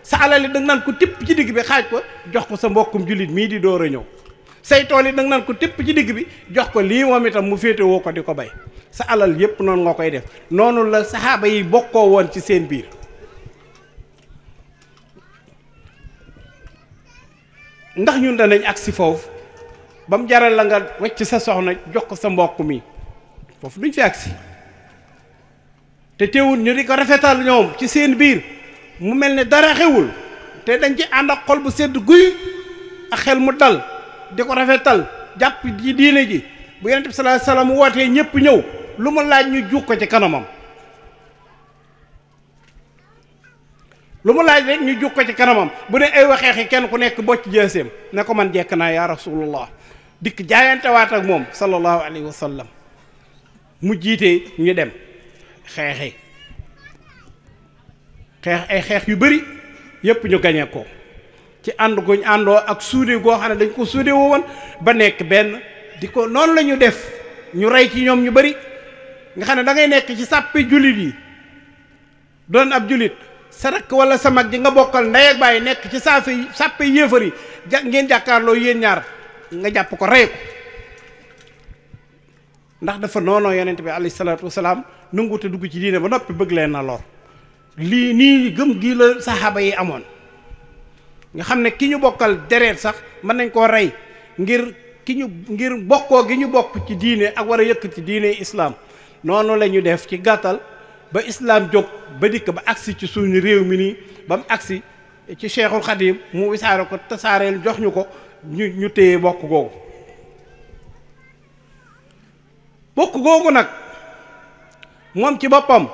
sa alal yi da nga naan ko tipp ci digg bi xaaj ko jox ko sa mbokkum jullit mii di door a ñëw say tool yi da nga naan ko tipp ci digg bi jox ko lii moom itam mu féete woo ko di ko bay sa alal yépp noonu nga koy def noonu la saxaaba yi bokkoo woon ci seen biir ndax ñun danañ agsi foofu ba mu jaral la nga wàcc sa soxna jox ko sa mbokk mi foofu duñ fi agsi te teewul ñu di ko rafetal ñoom ci seen biir mu mel ne dara xewul te dañ ci ànd ak xol bu sedd guy ak xel mu dal di ko rafetal jàpp ji diine ji bu yonent bi sallallahu alayhi wasallam wootee ñëpp ñëw lu mu laaj ñu jug ko ci kanamam lu mu laaj rek ñu jug ko ci kanamam bu ne ay waxeexi kenn ku nekk bocc jëseem ne ko man jekk naa yaa rasulullah dikk jaayantewaat ak moom sallallahu alayhi wa sallam mu jiitee ñu dem xeex ay xeex yu bari yépp ñu gañe ko ci ànd guñ àndoo ak suude goo xam ne dañ ko suude woon ba nekk benn di ko noonu la ñu def ñu rey ci ñoom ñu bari nga xam ne da ngay nekk ci sàppe jullit yi doon ab jullit sa rakk wala sa mag ji nga bokkal ndey ak baay nekk ci sàppe yéefar yi ngeen jàkkaarloo yéen ñaar nga jàpp ko rey ko ndax dafa noonoo yonent bi alayhi salaatu wasalaam nanguute dugg ci diine ba noppi bëgg leen na lor lii nii gëm gii la saxaaba yi amoon nga xam ne ki ñu bokkal deret sax mën nañ koo rey ngir bokkoo gi ñu bokk ci diine ak war a yëkk ci diine islaam noonu la ñu def ci gàttal ba islaam jóg ba dikk ba agsi ci suñu réew mi nii ba mu agsi ci Cheikhul Khadim mu wisaare ko tasaareel jox ñu ko ñu téye bokk googu nag moom ci boppam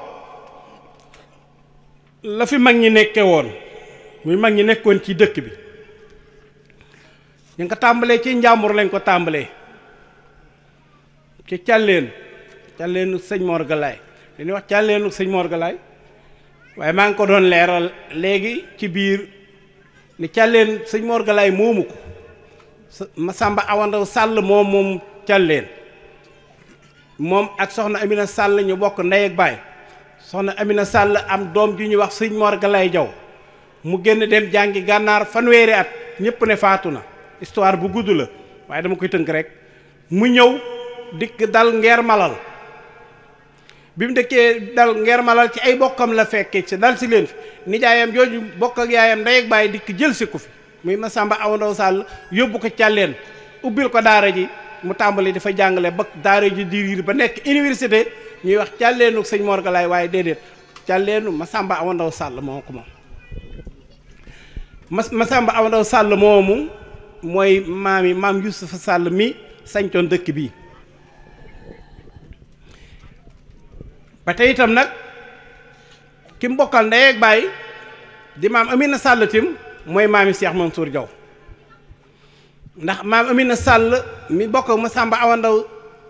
la fi mag ñi nekke woon muy mag ñi nekkoon ci dëkk bi ñu ngi ko tàmbalee ci njàmbur lañ ko tàmbalee ci càlleenu sëñ Mor Galaay dañuy wax càlleenu sëñ Mor Galaay waaye maa ngi ko doon leeral léegi ci biir ni càlleen sëñ Mor Galaay moomu ko Masamba Awandaw Sàll moom càlleen moom ak soxna Amina Sàll ñu bokk ndey ak baay soxna Amina Sàll am doom ju ñuy wax sëñ Mor Galaay Jaw mu génn dem jàngi gànnaar fanweeri at ñépp ne faatu na histoire bu gudd la waaye dama koy tënk rek mu ñëw dikk dal ngeer malal bi mu dëkkee dal ngeer malal ci ay bokkam la fekkee ci dal si leen fi nijaayam jooju bokk ak yaayam ndey ak baay dikk jël si ko fi muy Masamba Awandaw Sàll yóbbu ko càlleen ubbil ko daara ji mu tàmbali dafa jàngale ba daara ji diir ba nekk université ñuy wax càlleenu sëñ Mor Galaay waaye déedéet càlleenu Masamba Awandaw Sàll moo ko moom Masamba Awandaw Sàll moomu mooy maam Yusufa Sàll mi sañcoon dëkk bii ba tey itam nag ki mu bokkal ndey ak baay di maam Amina Sàll tim mooy maami Cheikh Mansour Diaw ndax maam Amina Sàll mi bokk ak Masamba Awandaw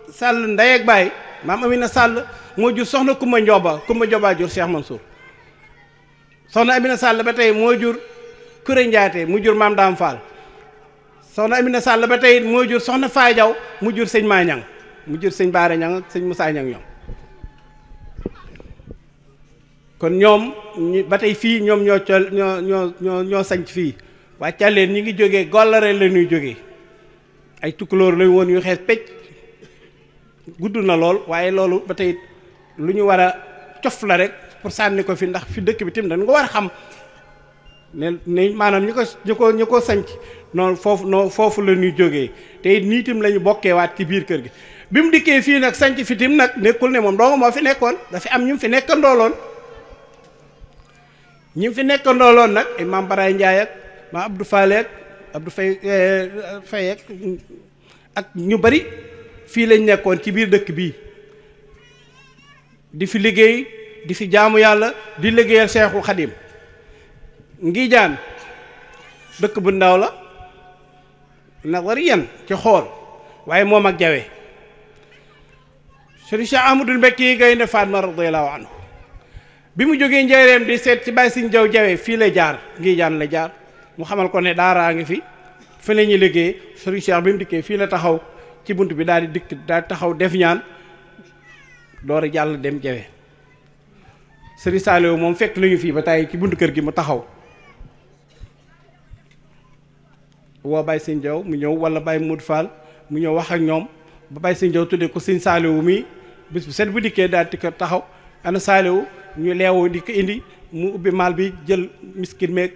Sàll ndey ak baay maam Amina Sàll moo jur soxna Kumba Njooba jur Cheikh Mansour soxna Amina Sàll ba tey moo jur Kuré Njaate mu jur maam Daam Fall soxna Amina Sàll ba tey moo jur soxna Faay Jaw mu jur sëñ maa ñang mu jur sëñ Baara ñang ak sëñ Musaa ñang ñoom kon ñoom ba tey fii ñoom ñoo sañc fii waa càlleen ñi ngi jógee Gollare la ñuy jógee ay tukkulóor lañ woon yu xees pecc gudd na lool waaye loolu ba tey lu ñu war a cof la rek pour sànni ko fi ndax fi dëkk bi tim dañ ko war a xam ne maanaam ñu ko sañc noonu foofu la ñuy jógee te it nii tim la ñu bokkee waat ci biir kër gi bi mu dikkee fii nag sañc fi tim nag nekkul ne moom dong moo fi nekkoon dafa am ñu fi nekkandooloon nag ay maam Baraay Njaay ak maam Abdou Faale ak Abdou Fay ak ñu bari fii lañ nekkoon ci biir dëkk bii di fi liggéey di fi jaamu yàlla di liggéeyal Seexul Xadim Ngijaan dëkk bu ndaw la nag war yan ci xool waaye moom ak Jawe Sëriñ Cheikh Ahmadul Mbekki Gaynde Fatma radiyallahu anhu bi mu jógee njëreem di seet ci Baay Sëriñ Jawe fii la jaar Ngijaan la jaar mu xamal ko ne daaraa ngi fi la ñuy liggéey Sëriñ Cheikh bi mu dikkee fii la taxaw ci bunt bi daal di dikk daal di taxaw def ñaan door a jàll dem jawe sëriñ Saliou moom fekk nañu fii ba tàyyi ci buntu kër gi mu taxaw woo Baye Sëñ Jaw mu ñëw wala Baye Modou Fall mu ñëw wax ak ñoom ba Baye Sëñ Jaw tuddee ko sëñ Saliou mi bis bu set bu dikkee daal di ko taxaw ana Saliou ñu leewoo di ko indi mu ubbi maal bi jël miskin meeg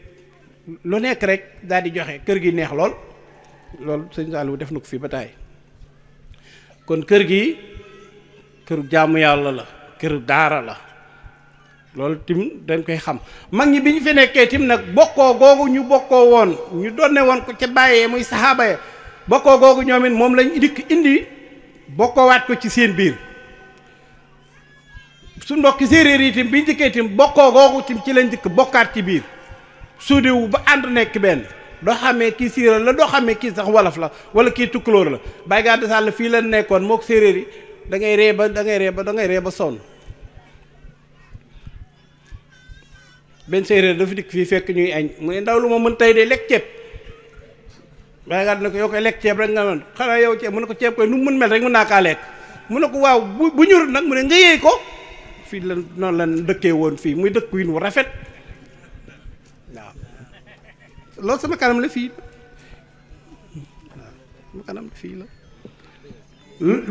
lu nekk rek daal di joxe kër gi neex lool loolu sëñ Saliou def na ko fii ba tàyyi kon kër gi këru jaamu yàlla la këru daara la loolu tim dañ koy xam mag ñi bi ñu fi nekkee tim nag bokkoo googu ñu bokkoo woon ñu doon ne woon ko ca bàyyee muy saxaaba ya bokkoo googu ñoom it moom lañ indi bokkoowaat ko ci seen biir su mbokki séeréer yi tim bi ñu dikkee tim bokkoo googu tim ci lañ dikk bokkaat ci biir suudewu ba ànd nekk benn doo xamee kii séeréer la doo xamee kii sax wolof la wala kii tukkulóor la Baye Gade Sall fii la nekkoon mook séeréer yi da ngay ree ba sonn benn séeréer dafa dikk fii fekk ñuy añ mu ne ndaw lu ma mën tey de lekk ceeb Baye Gade ne ko yow koy lekk ceeb rek nga mën xanaa yow ceeb mu ne ko ceeb koy nu mu mën mel rek mën naa kaa lekk mu ne ko waaw bu ñurut nag mu ne nga yéey ko fii la noonu la dëkkee woon fii muy dëkk wi nu rafet waaw loolu sama kanam la fii waaw sama kanam la fii la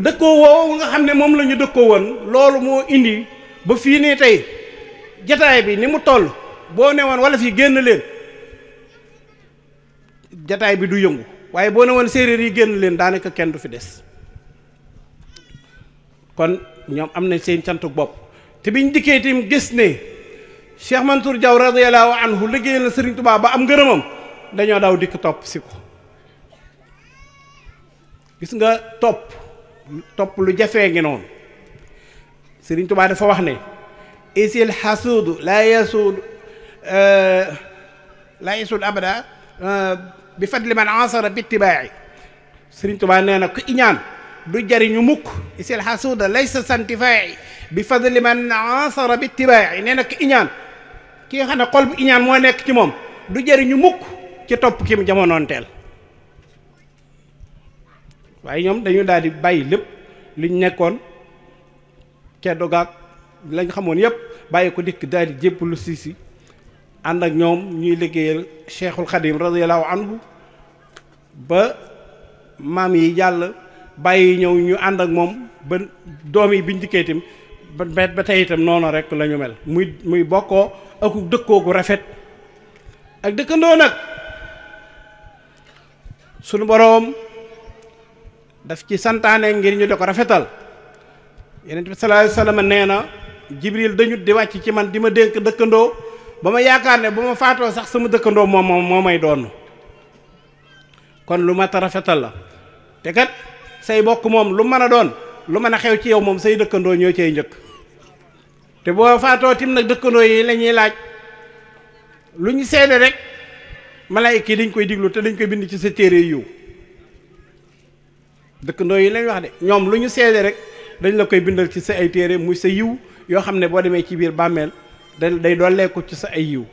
dëkkoo woowu nga xam ne moom la ñu dëkkoo woon loolu moo indi ba fii nii tey jataay bi ni mu toll boo ne woon wala fii génn leen jataay bi du yëngu waaye boo ne woon séeréer yi génn leen daanaka kenn du fi des kon ñoom am nañ seen cantu bopp te biñ dikkee itam gis ne Cheikh Mansour Diaw radiyallahu anhu liggéeyal na Serigne Touba ba am ngërëmam dañoo daw dikk topp si ko gis nga topp lu jafee ngi noonu Serigne Touba dafa wax ne isil xasuudu laa yasuudu abada bi fadli man ansara bi ittibaa'i Serigne Touba nee na ku iñaan du jariñu mukk isil xasuuda laysa santifaa'i bi fadli man ansara bi ittibaa'i nee na ku iñaan ki nga xam ne xol bu iñaan moo nekk ci moom du jariñu mukk ci topp ki mu jamonoonteel waaye ñoom dañu daal di bàyyi lépp liñ nekkoon ceddo gaag lañ xamoon yépp bàyyi ko dikk daal di jébbalu si ànd ak ñoom ñuy liggéeyal Cheikhul Khadim radiyallahu anhu ba maam yi jàll bàyyi ñëw ñu ànd ak moom ba doom yi biñ dikkee itam ba tey itam noonu rek la ñu mel muy bokkoo ak dëkkoo gu rafet ak dëkkandoo nag sunu boroom daf ci santaane ngir ñu di ko rafetal Yonent bi sallallahu alayhi wasallam nee na Jibril dañu di wàcc ci man di ma dénk dëkkandoo ba ma yaakaar ne ba ma faatoo sax sama dëkkandoo moo may doon kon lu mat a rafetal la te kat say bokk moom lu mën a doon lu mën a xew ci yow moom say dëkkandoo ñoo cay njëkk te boo faatoo tim nag dëkkandoo yi la ñuy laaj lu ñu seede rek malaayika yi dañ koy diglu te dañ koy bind ci sa téere yiw dëkkandoo yi lañ wax de ñoom lu ñu seede rek dañ la koy bindal ci sa ay téere muy sa yiw yoo xam ne boo demee ci biir bàmmeel day dooleeku ci sa ay yiw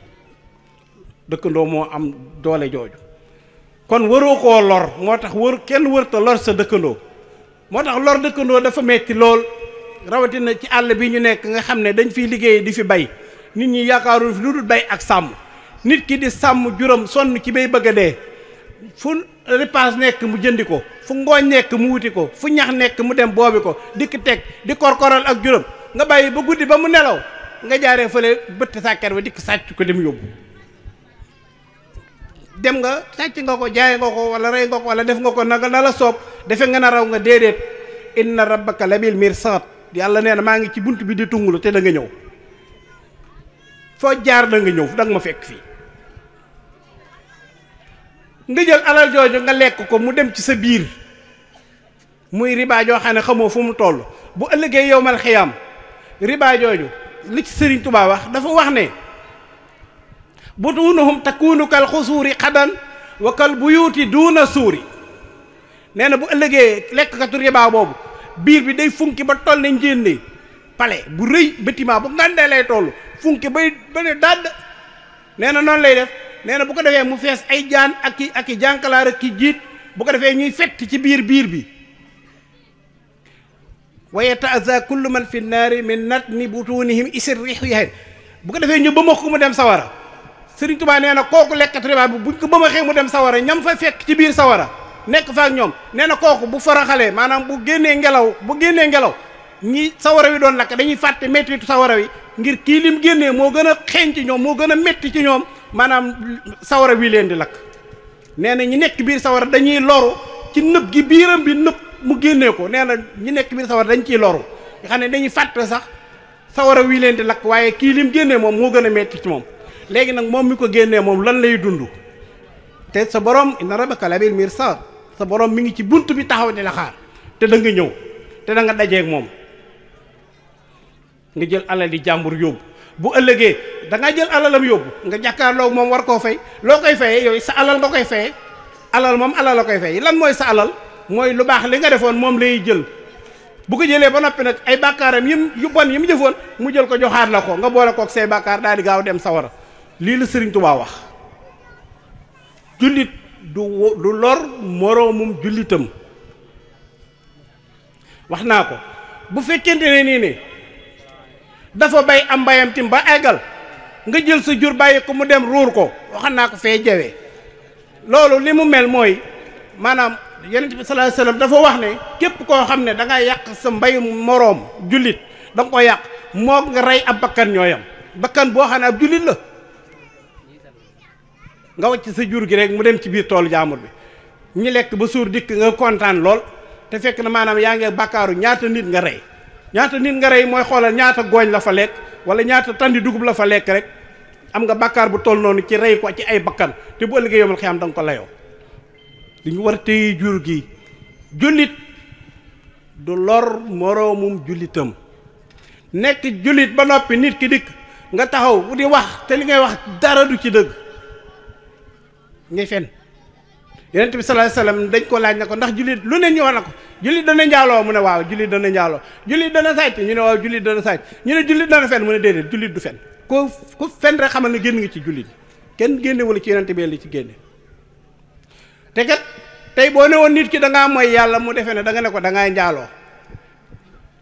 dëkkandoo moo am doole jooju kon waroo koo lor moo tax kenn wërta lor sa dëkkandoo moo tax lor dëkkandoo dafa metti lool rawatina ci àll bi ñu nekk nga xam ne dañ fiy liggéey di fi bay nit ñi yaakaarul fi lu dul bay ak sàmm nit ki di sàmm juróom sonn ci bay bëgg a dee fu repas nekk mu jëndi ko fu ngooñ nekk mu wuti ko fu ñax nekk mu dem boobi ko dikk teg di korkoral ak juróom nga bàyyi ba guddi ba mu nelaw nga jaaree fële bëtt sàkket ba dikk sàcc ko dem yóbbu dem nga sàcc nga ko jaay nga ko wala rey nga ko wala def nga ko nanga na la soob defe nga na raw nga déedéet inna rabbaka labil mirsad yàlla nee na maa ngi ci bunt bi di tungulu te da nga ñëw foo jaar da nga ñëw da nga ma fekk fii nga jël alal jooju nga lekk ko mu dem ci sa biir muy riba joo xam ne xamoo fu mu toll bu ëllëgee yowmal xiyaam riba jooju li ci Sëriñ Tuubaa wax dafa wax ne butuunuhum takunu kal xusuuri xadan wa kal buyuuti duuna suuri nee na bu ëllëgee lekkkatu riba boobu biir bi day funki ba toll ne njéenne palais bu rëy bâtiment bu ngàndee lay toll funki ba ne dadd nee na noonu lay def nee na bu ko defee mu fees ay jaan ak i jànkalaar ak ki jiit bu ko defee ñuy fett ci biir bi wa yata'azza kullu man fi naari min natni butunihim isir rihu yahen bu ko defee ñu ba ma ko mu dem sawara Sëriñ Tuubaa nee na kooku lekkat riba bi buñ ko ba ma xëy mu dem sawara ñam fa fekk ci biir sawara nekk fa ak ñoom nee na kooku bu faraxalee maanaam bu génnee ngelaw ñi sawara wi doon lakk dañuy fàtte mettitu sawara wi ngir kii lim génnee moo gën a xeeñ ci ñoom moo gën a metti ci ñoom maanaam sawara wi leen di lakk nee na ñi nekk biir sawara dañuy loru ci nëb gi biiram bi nëb mu génnee ko nee na ñi nekk biir sawara dañ ciy loru nga xam ne dañuy fàtte sax sawara wi leen di lakk waaye kii lim génnee moom moo gën a metti ci moom léegi nag moom mi ko génnee moom lan lay dund te sa borom inna rabbaka labil mirsad sa borom mi ngi ci bunt bi taxaw di la xaar te da nga ñëw te da nga dajeeg moom nga jël alal di jàmbur yóbbu bu ëllëgee da nga jël alalam yóbbu nga jàkkaarloog moom war koo fay loo koy fayee yooyu sa alal nga koy fayee alal moom alal la koy fay lan mooy sa alal mooy lu baax li nga defoon moom lay jël bu ko jëlee ba noppi nag ay bàkkaaram yu bon yi mu jëfoon mu jël ko joxaat la ko nga boole kook say bàkkaar daal di gaaw dem sawara lii la Sëriñ Tuubaa wax jullit du lor moroomum jullitam wax naa ko bu fekkente ne nii ne dafa bay am mbayam tim ba eggal nga jël sa jur bàyyi ko mu dem ruur ko wax naa ko fee jawee loolu li mu mel mooy maanaam Yonent bi sallallahu alayhi wasallam dafa wax ne képp koo xam ne da nga yàq sa mbayum moroom jullit da nga ko yàq moo nga rey ab bakkan ñooyam bakkan boo xam ne ab jullit la nga wàcc sa jur gi rek mu dem ci biir toolu jaamur bi ñi lekk ba suur dikk nga kontaan lool te fekk na maanaam yaa ngi bàkkaaru ñaata nit nga rey mooy xoolal ñaata gooñ la fa lekk wala ñaata tandi dugub la fa lekk rek am nga bàkkaar bu toll noonu ci rey ko ci ay bakkan te bu ëllëgee yomal xiyam da nga ko layoo li ñu war a téye jur gi jullit du lor moroomum jullitam nekk jullit ba noppi nit ki dikk nga taxaw di wax te li ngay wax dara du ci dëgg ngay fen Yonent bi sallallahu alayhi wasallam dañ ko laaj na ko ndax jullit lu ne ñu wax na ko jullit dana njaaloo mu ne waaw jullit dana njaaloo jullit dana sàcc ñu ne waaw jullit dana sàcc ñu ne jullit dana fen mu ne déedéet jullit du fen ku fen rek xamal ne génn nga ci jullit kenn génne wala ci Yonent bi li ci génne te kat tey boo ne woon nit ki da ngaa mooy yàlla mu defee ne da nga ne ko da ngaa njaaloo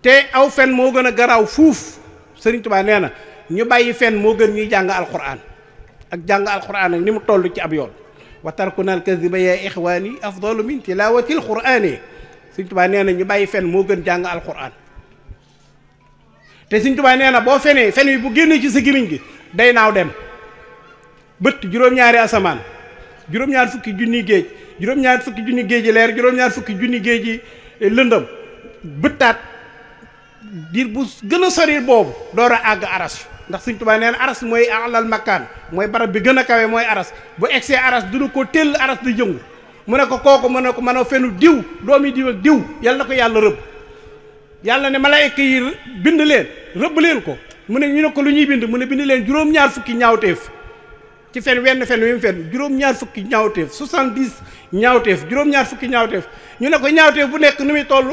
te aw fen moo gën a garaaw fuuf Sëriñ Tuubaa nee na ñu bàyyi fen moo gën ñuy jàng alquran ak jàng alquran ak ni mu toll ci ab yoon wa tarkuna al-kadhiba ya ixwaani afdalu min tilawati al-qur'ani Sëriñ Tuubaa nee na ñu bàyyi fen moo gën jàng alquran te Sëriñ Tuubaa nee na boo fenee fen wi bu génnee ci sa gémmiñ gi day naaw dem bët juróom-ñaari asamaan juróom-ñaar fukki junni géej juróom-ñaar fukki junni géej yi leer juróom-ñaar fukki junni géej yi lëndëm bëttaat diir bu gën a sori boobu door a àgg aras ndax Sëriñ Tuubaa nee na aras mooy alal makkaan mooy barab bi gën a kawe mooy aras bu egsee aras duna ko tell aras di jëngu mu ne ko kooku mu ne ko mën a fenu diw doomi diw ak diw yàlla na ko yàlla rëbb yàlla ne malaayka yi bind leen rëbb leen ko mu ne ñu ne ko lu ñuy bind mu ne bind leen juróom-ñaar fukki ñaawteef ci fen wenn fen wi mu fen juróom-ñaar fukki ñaawteef 70 ñaawteef juróom-ñaar fukki ñaawteef ñu ne ko ñaawteef bu nekk nu muy toll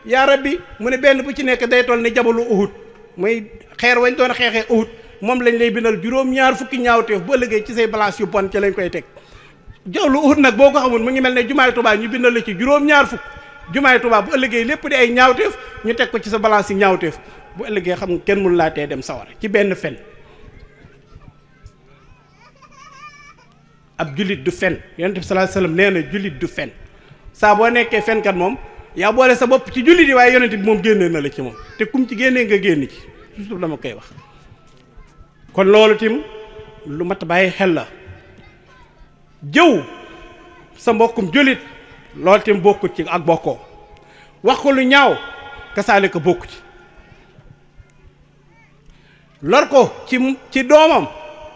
yaa rabbi mu ne benn bu ci nekk day toll ni jabalu Uhud mooy xeer wañ doon xeexee Uhud moom lañ lay bindal juróom-ñaar fukki ñaawteef bu ëllëgee ci say balance yu bon ci lañ koy teg jabalu Uhud nag boo ko xamul mu ngi mel ne jumaay Tuubaa ñu bindal la ci juróom-ñaar fukk jumaay Tuubaa bu ëllëgee lépp di ay ñaawteef ñu teg ko ci sa balance yi ñaawteef bu ëllëgee xam nga kenn mënu laa tee dem sawara ci benn fen ab jullit du fen Yonent bi sallallahu alayhi wasallam nee na jullit du fen saa boo nekkee fenkat moom yaa boole sa bopp ci jullit yi waaye Yonent bi moom génnee na la ci moom te kum ci génnee nga génn ci toujours dama koy wax kon loolu tim lu mat bàyyi xel la jëw sa mbokkum jullit loolu tim bokkut ci ak bokkoo wax ko lu ñaaw kasaale ko bokku ci lor ko ci doomam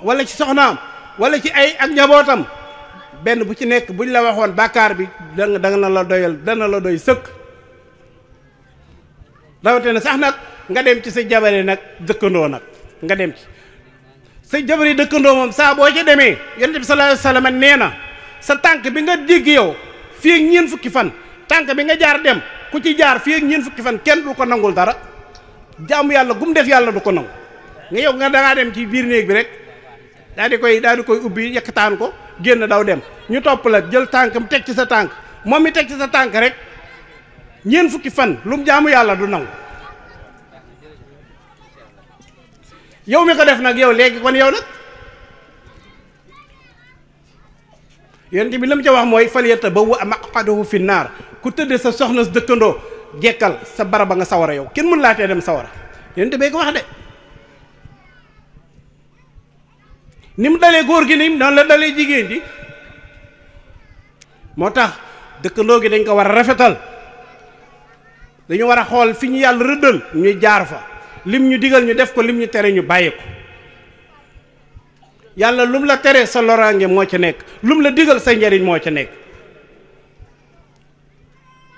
wala ci soxnaam wala ci ay ak njabootam benn bu ci nekk buñ la waxoon bàkkaar bi danga na la doyal dana la doy sëkk rawate na sax nag nga dem ci sa jabare nag dëkkandoo nag nga dem ci sa jabare dëkkandoo moom saa boo ca demee Yonent bi sallallahu alayhi wasallam nee na sa tànk bi nga jéggi yow fii ak ñeent fukki fan tànk bi nga jaar dem ku ci jaar fii ak ñeent fukki fan kenn du ko nangul dara jaamu yàlla gum def yàlla du ko nangu nga yow nga dangaa dem ci biir néeg bi rek daal di koy ubbi yekkataan ko génn daw dem ñu topp la jël tànkam teg ci sa tànk moom mi teg ci sa tànk rek ñeent fukki fan lu mu jaamu yàlla du nangu. yow mi ko def nag yow léegi kon yow nag yonent bi la mu ca wax mooy falyatabawwa' maq'adahu fi naar ku tëddee sa soxna dëkkandoo jekkal sa baraba nga sawara yow kenn mën laa tee dem sawara yonent bee ko wax de. ni mu dalee góor gi ni noonu la dalee jigéen ji moo tax dëkkandoo gi dañ ko war a rafetal dañu war a xool fi ñu yàlla rëddal ñuy jaar fa lim ñu digal ñu def ko lim ñu tere ñu bàyyi ko yàlla lum la tere sa loraange moo ca nekk lum la digal sa njariñ moo ca nekk.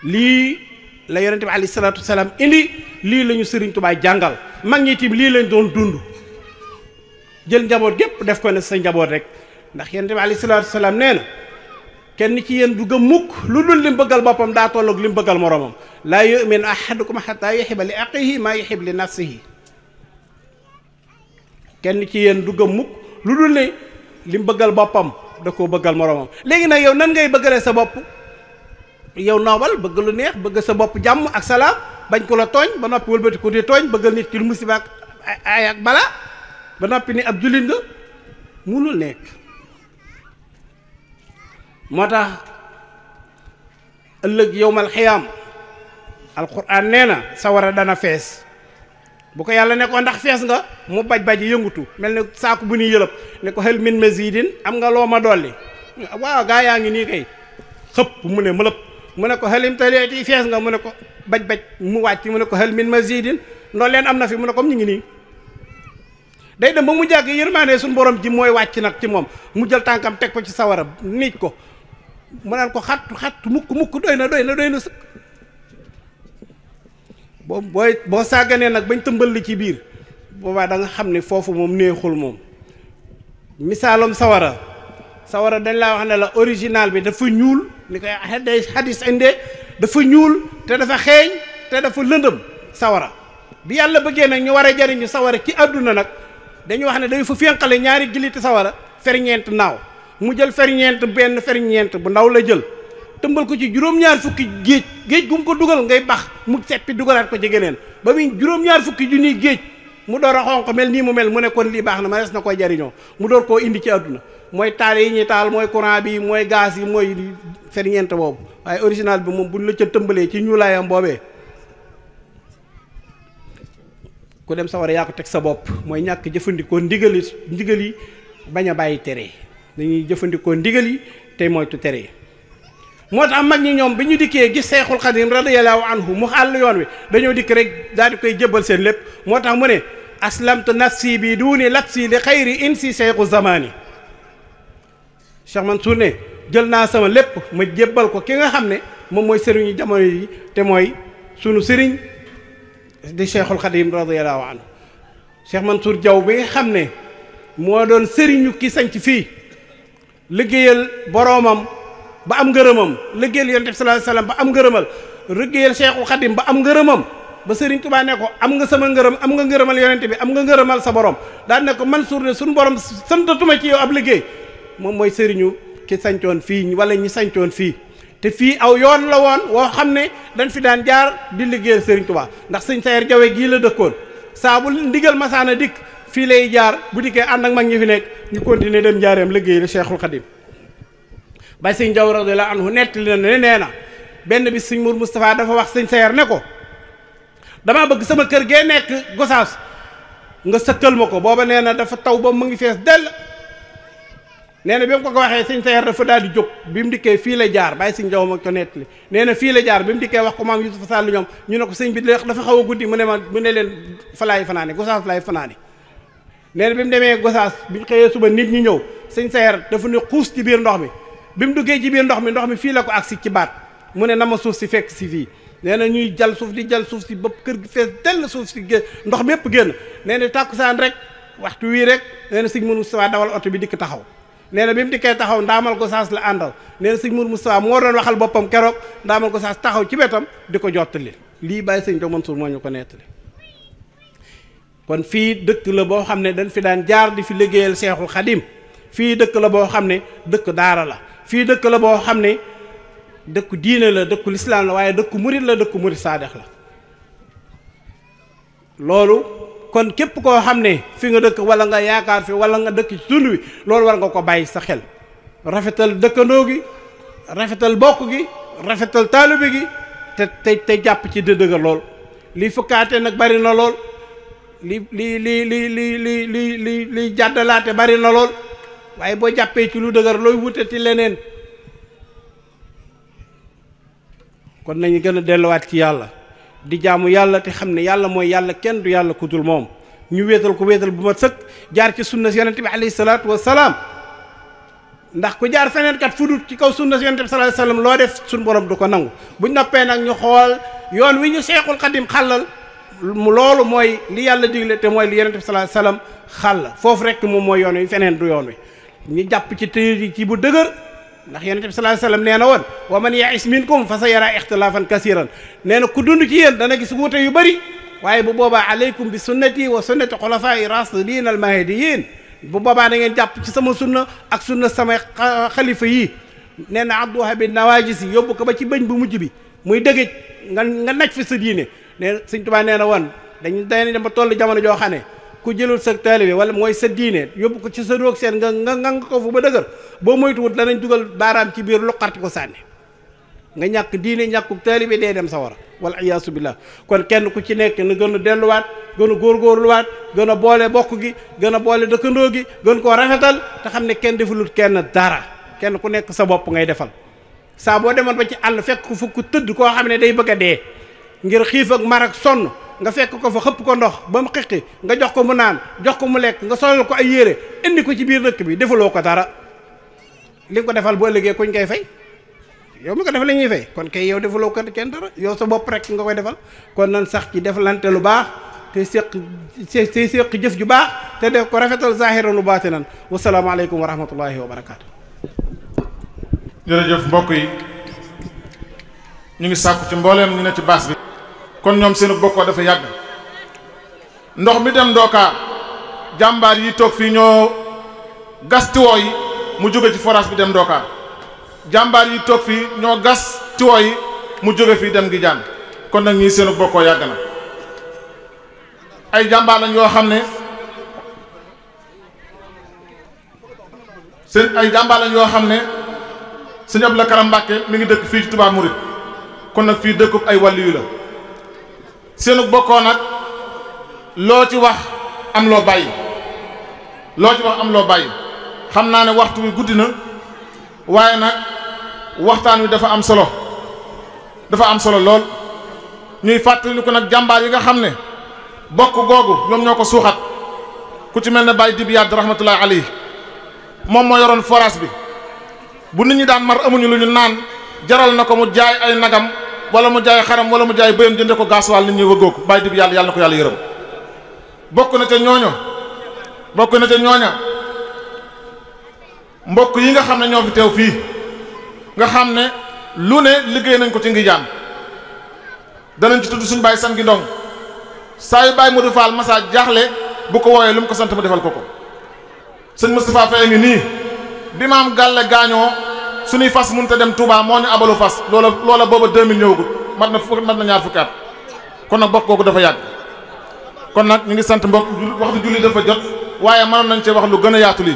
lii la yonent bi alayhi salaatu wasalaam indi lii la ñu Sëriñ Tuubaa jàngal mag ñi tim lii lañ doon dund jël njaboot gépp def ko ne sa njaboot rek ndax yonent bi alayhi salaatu wasalaam nee na kenn ci yéen du gëm mukk lu dul lim bëggal boppam daa tolloog lim bëggal moroomam laa yu'minu ahadukum hatta yuhibba li axiihi maa yuhibbu li nafsihi kenn ci yéen du gëm mukk lu dul ne lim bëggal boppam da koo bëggal moroomam. léegi nag yow nan ngay bëggalee sa bopp yow noobal bëgg lu neex bëgg sa bopp jàmm ak salaam bañ ko la tooñ ba noppi wëlbati ko di tooñ bëggal nit ki lu musiba ak ay ak bala ba noppi ni ab jullit nga munul nekk. moo tax ëllëg yowmal xiyaam alquran nee na sawara dana fees bu ko yàlla ne ko ndax fees nga mu baj yëngutu mel ne saaku bu ñuy yëlëb ne ko hal min mazidin am nga loo ma dolli waaw gaa yaa ngi nii kay xëpp mu ne mëlëb mu ne ko halim taleeti fees nga mu ne ko baj mu wàcc mu ne ko hal min mazidin ndool leen am na fi mu ne ko ñu ngi nii day dem ba mu jàgg yërmaane suñu borom ji mooy wàcc nag ci moom mu jël tànkam teg ko ci sawara niij ko mu naan ko xat mukk doy na sëkk boo sàgganee nag bañ tëmbal li ci biir boobaa da nga xam ne foofu moom neexul moom. misaalum sawara dañ laa wax ne la original bi dafa ñuul ni koy hadis indee dafa ñuul te dafa xeeñ te dafa lëndëm sawara bi yàlla bëggee nag ñu war a jariñu sawara ci àdduna nag dañu wax ne day fa fénqale ñaari giliti sawara ferñeent naaw mu jël benn ferñeent bu ndaw la jël tëmbal ko ci juróom-ñaar fukki géej gu mu ko dugal ngay bax mu seppi dugalaat ko ci geneen ba muy juróom-ñaar fukki junniy géej mu door a xonq mel nii mu mel mu ne kon lii baax na ma des na koy jariñoo mu door koo indi ci àdduna mooy taal yi ñuy taal mooy courant bi mooy gaz yi mooy ferñeent boobu waaye original bi moom buñ la ca tëmbalee ci ñuulaayam boobee ku dem sawara yaa ko teg sa bopp mooy ñàkk jëfandikoo ndigal yi bañ a bàyyi tere dañuy jëfandikoo ndigal yi tey moytu tere yi moo tax mag ñi ñoom bi ñu dikkee gis Seexul Xadim radiyallahu anhu mu xàll yoon wi dañoo dikk rek daal di koy jébbal seen lépp moo tax mu ne aslamtu nafsi bi duuni labsi li xayri insi seexu zamani Cheikh Mansour ne jël naa sama lépp ma jébbal ko ki nga xam ne moom mooy sëriñu jamono yi te mooy sunu sëriñ di Cheikhul Xadim radiyallahu anhu Cheikh Mansour Diaw bi nga xam ne moo doon sëriñu ki sanc fii liggéeyal boroomam ba am ngërëmam liggéeyal yonent bi sallallahu alayhi wasallam ba am ngërëmal liggéeyal Cheikhul Xadim ba am ngërëmam ba Sëriñ Tuubaa ne ko am nga sama ngërëm am nga ngërëmal yonent bi am nga ngërëmal sa borom daal ne ko Mansour de suñu borom santatuma ci yow ab liggéey moom mooy sëriñu ki sancoon fii wala ñi sancoon fii te fii aw yoon la woon woo xam ne dañ fi daan jaar di liggéeyal Sëriñ Tuubaa ndax sëñ Sayer Jawe gii la dëkkoon saa bu ndigal masaana dikk fii lay jaar bu dikkee ànd ak mag ñi fi nekk ñu continuer dem jaareem liggéeyal Cheikhul Xadim bay sëñ Jaw radiyallahu anhu nettali na ne nee na benn bi sëñ Mour Moustapha dafa wax sëñ Sayer ne ko damaa bëgg sama kër gee nekk Gosaas nga sëkkal ma ko booba nee na dafa taw ba mu ngi fees dell nee na bi mu ko waxee sëñ Sayer dafa daal di jóg bi mu dikkee fii la jaar bàyyi sëñ Jaw ma ko nettali nee na fii la jaar bi mu dikkee wax ko maam Yusufa Sall ñoom ñu ne ko sëñ bi dafa xaw a guddi mu ne leen fa laay fanaane Gosaas laay fanaane nee na bi mu demee Gosaas bi ñu xëyee suba nit ñi ñëw sëñ Sayer dafa ne xuus ci biir ndox mi bi mu duggee ci biir ndox mi fii la ko agsi ci baat mu ne na ma suuf si fekk si fii nee na ñuy jal suuf di jal suuf si ba kër gi fees dell suuf si ndox mépp génn nee na tàkkusaan rek waxtu wii rek nee na sëñ Mour Moustapha dawal oto bi dikk taxaw nee na bi mu dikkee taxaw ndaamal Gosaas la àndal nee na sëñ Mour Moustapha moo doon waxal boppam keroog ndaamal Gosaas taxaw ci wetam di ko jottali lii bàyyi sëñ Jaw Mansour moo ñu ko nettali kon fii dëkk la boo xam ne dañ fi daan jaar di fi liggéeyal Seexul Xadim fii dëkk la boo xam ne dëkk daara la fii dëkk la boo xam ne dëkku diine la dëkku lislaam la waaye dëkku murit la dëkku murit saadex la loolu kon képp koo xam ne fi nga dëkk wala nga yaakaar fi wala nga dëkk ci tund wi loolu war nga ko bàyyi sa xel rafetal dëkkandoo gi rafetal bokk gi rafetal taalibe gi te jàpp ci dëgër lool li fukkaate nag bari na lool li jàddalaate bari na lool waaye boo jàppee ci lu dëgër looy wutati leneen kon nañu gën a delluwaat ci yàlla di jaamu yàlla te xam ne yàlla mooy yàlla kenn du yàlla ku dul moom ñu wéetal ko wéetal bu ma sëkk jaar ci sunna si yonente bi alayhi salaatu wasalaam ndax ku jaar feneen kat fu dul ci kaw sunna si yonente bi sallallahu alayhi wasallam loo def suñu borom du ko nangu buñ noppee nag ñu xool yoon wi ñu Seexul Xadim xàllal loolu mooy li yàlla digle te mooy li yonente bi sallallahu alayhi wasallam xàll foofu rek moom mooy yoon wi feneen du yoon wi ñu jàpp ci tëye ci bu dëgër ndax yonente bi sallallahu alayhi wasallam nee na woon wa man ya'is minkum fa sa yara ixtilaafan kasiran nee na ku dund ci yéen dana gis wuute yu bëri waaye bu boobaa aleykum bi sunnati wa sunnati xulafaa'i raashidin al mahdiyyin bu boobaa da ngeen jàpp ci sama sunna ak sunna samay xalifa yi nee na abduha bi nawaajis yi yóbbu ko ba ci bëñ bu mujj bi muy dëgëj nga naj fi sa diine nee Sëñ Tuubaa nee na woon dañ dem ba toll jamono joo xam ne ku jëlul sa taalibe wala mooy sa diine yóbbu ko ci sa roog seen nga ko fu ba dëgër boo moytuwut danañ dugal baaraam ci biir luqarti ko sànni nga ñàkk diine ñàkkuk taalibe dee dem sa war a wal iyaasu billah kon kenn ku ci nekk na gën a delluwaat gën a góorgóorluwaat gën a boole bokk gi gën a boole dëkkandoo gi gën koo rafetal te xam ne kenn defalut kenn dara kenn ku nekk sa bopp ngay defal saa boo demoon ba ci àll fekk ko fu ku tëdd koo xam ne day bëgg a dee ngir xiif ak mar ak sonn nga fekk ko fa xëpp ko ndox ba mu xiqi nga jox ko mu naan jox ko mu lekk nga solal ko ay yére indi ko ci biir dëkk bi defaloo ko dara li nga ko defal boo ëllëgee kuñ koy fay yow mi ko def la ñuy fay kon kay yow defaloo ko kenn dara yow sa bopp rek nga koy defal kon nan sax ci defalante lu baax te séq jëf ju baax te def ko rafetal zahiran lu baatinan wasalaamaaleykum wa rahmatullahi wa barakaatu. jërëjëf mbokk yi ñu ngi sàkku ci mbooleem ñu ne ci baas bi kon ñoom seenu bokkoo dafa yàgg ndox mi dem ndookaa jàmbaar yi toog fii ñoo gas tiwoo yi mu jóge ci forage bi dem ndookaa jàmbaar yi toog fii ñoo gas tiwoo yi mu jóge fii dem gi jaan kon nag ñii seenu bokkoo yàgg na ay jàmbaar lañ yoo xam ne sëñ Abdou Karam Mbàkke mi ngi dëkk fii ci Touba Mouride kon nag fii dëkkub ay wàlliyu la seenu bokkoo nag loo ci wax am loo bàyyi xam naa ne waxtu wi guddi na waaye nag waxtaan wi dafa am solo lool ñuy fàttali ko nag jàmbaar yi nga xam ne bokk googu ñoom ñoo ko suuxat ku ci mel ne Baye Dib Yadd rahmatullahi alayhi moom moo yoroon forage bi bu nit ñi daan mar amuñu lu ñu naan jaral na ko mu jaay ay nagam wala mu jaay xaram wala mu jaay bëyam jënde ko gaasuwaal nit ñi wëggoo ko Baye Dib Yadd yàlla na ko yàlla yërëm bokk na ca ñooña mbokk yi nga xam ne ñoo fi teew fii nga xam ne lu ne liggéey nañ ko ci Ngijaan danañ ci tudd suñu Baye San gi Ndong saa yu Baye Modou Fall massa jaaxle bu ko woowee lu mu ko sant mu defal ko sëñ Moustapha Faye ngi nii bi maam Gàlle gaañoo suñuy fas mënut a dem Touba moo ñu abalu fas loola booba 2000 ñëwagul mat na ñaar fukki at kon nag bokk googu dafa yàgg kon nag ñu ngi sant mbokk waxtu julli dafa jot waaye mënoon nañ cee wax lu gën a yaatu lii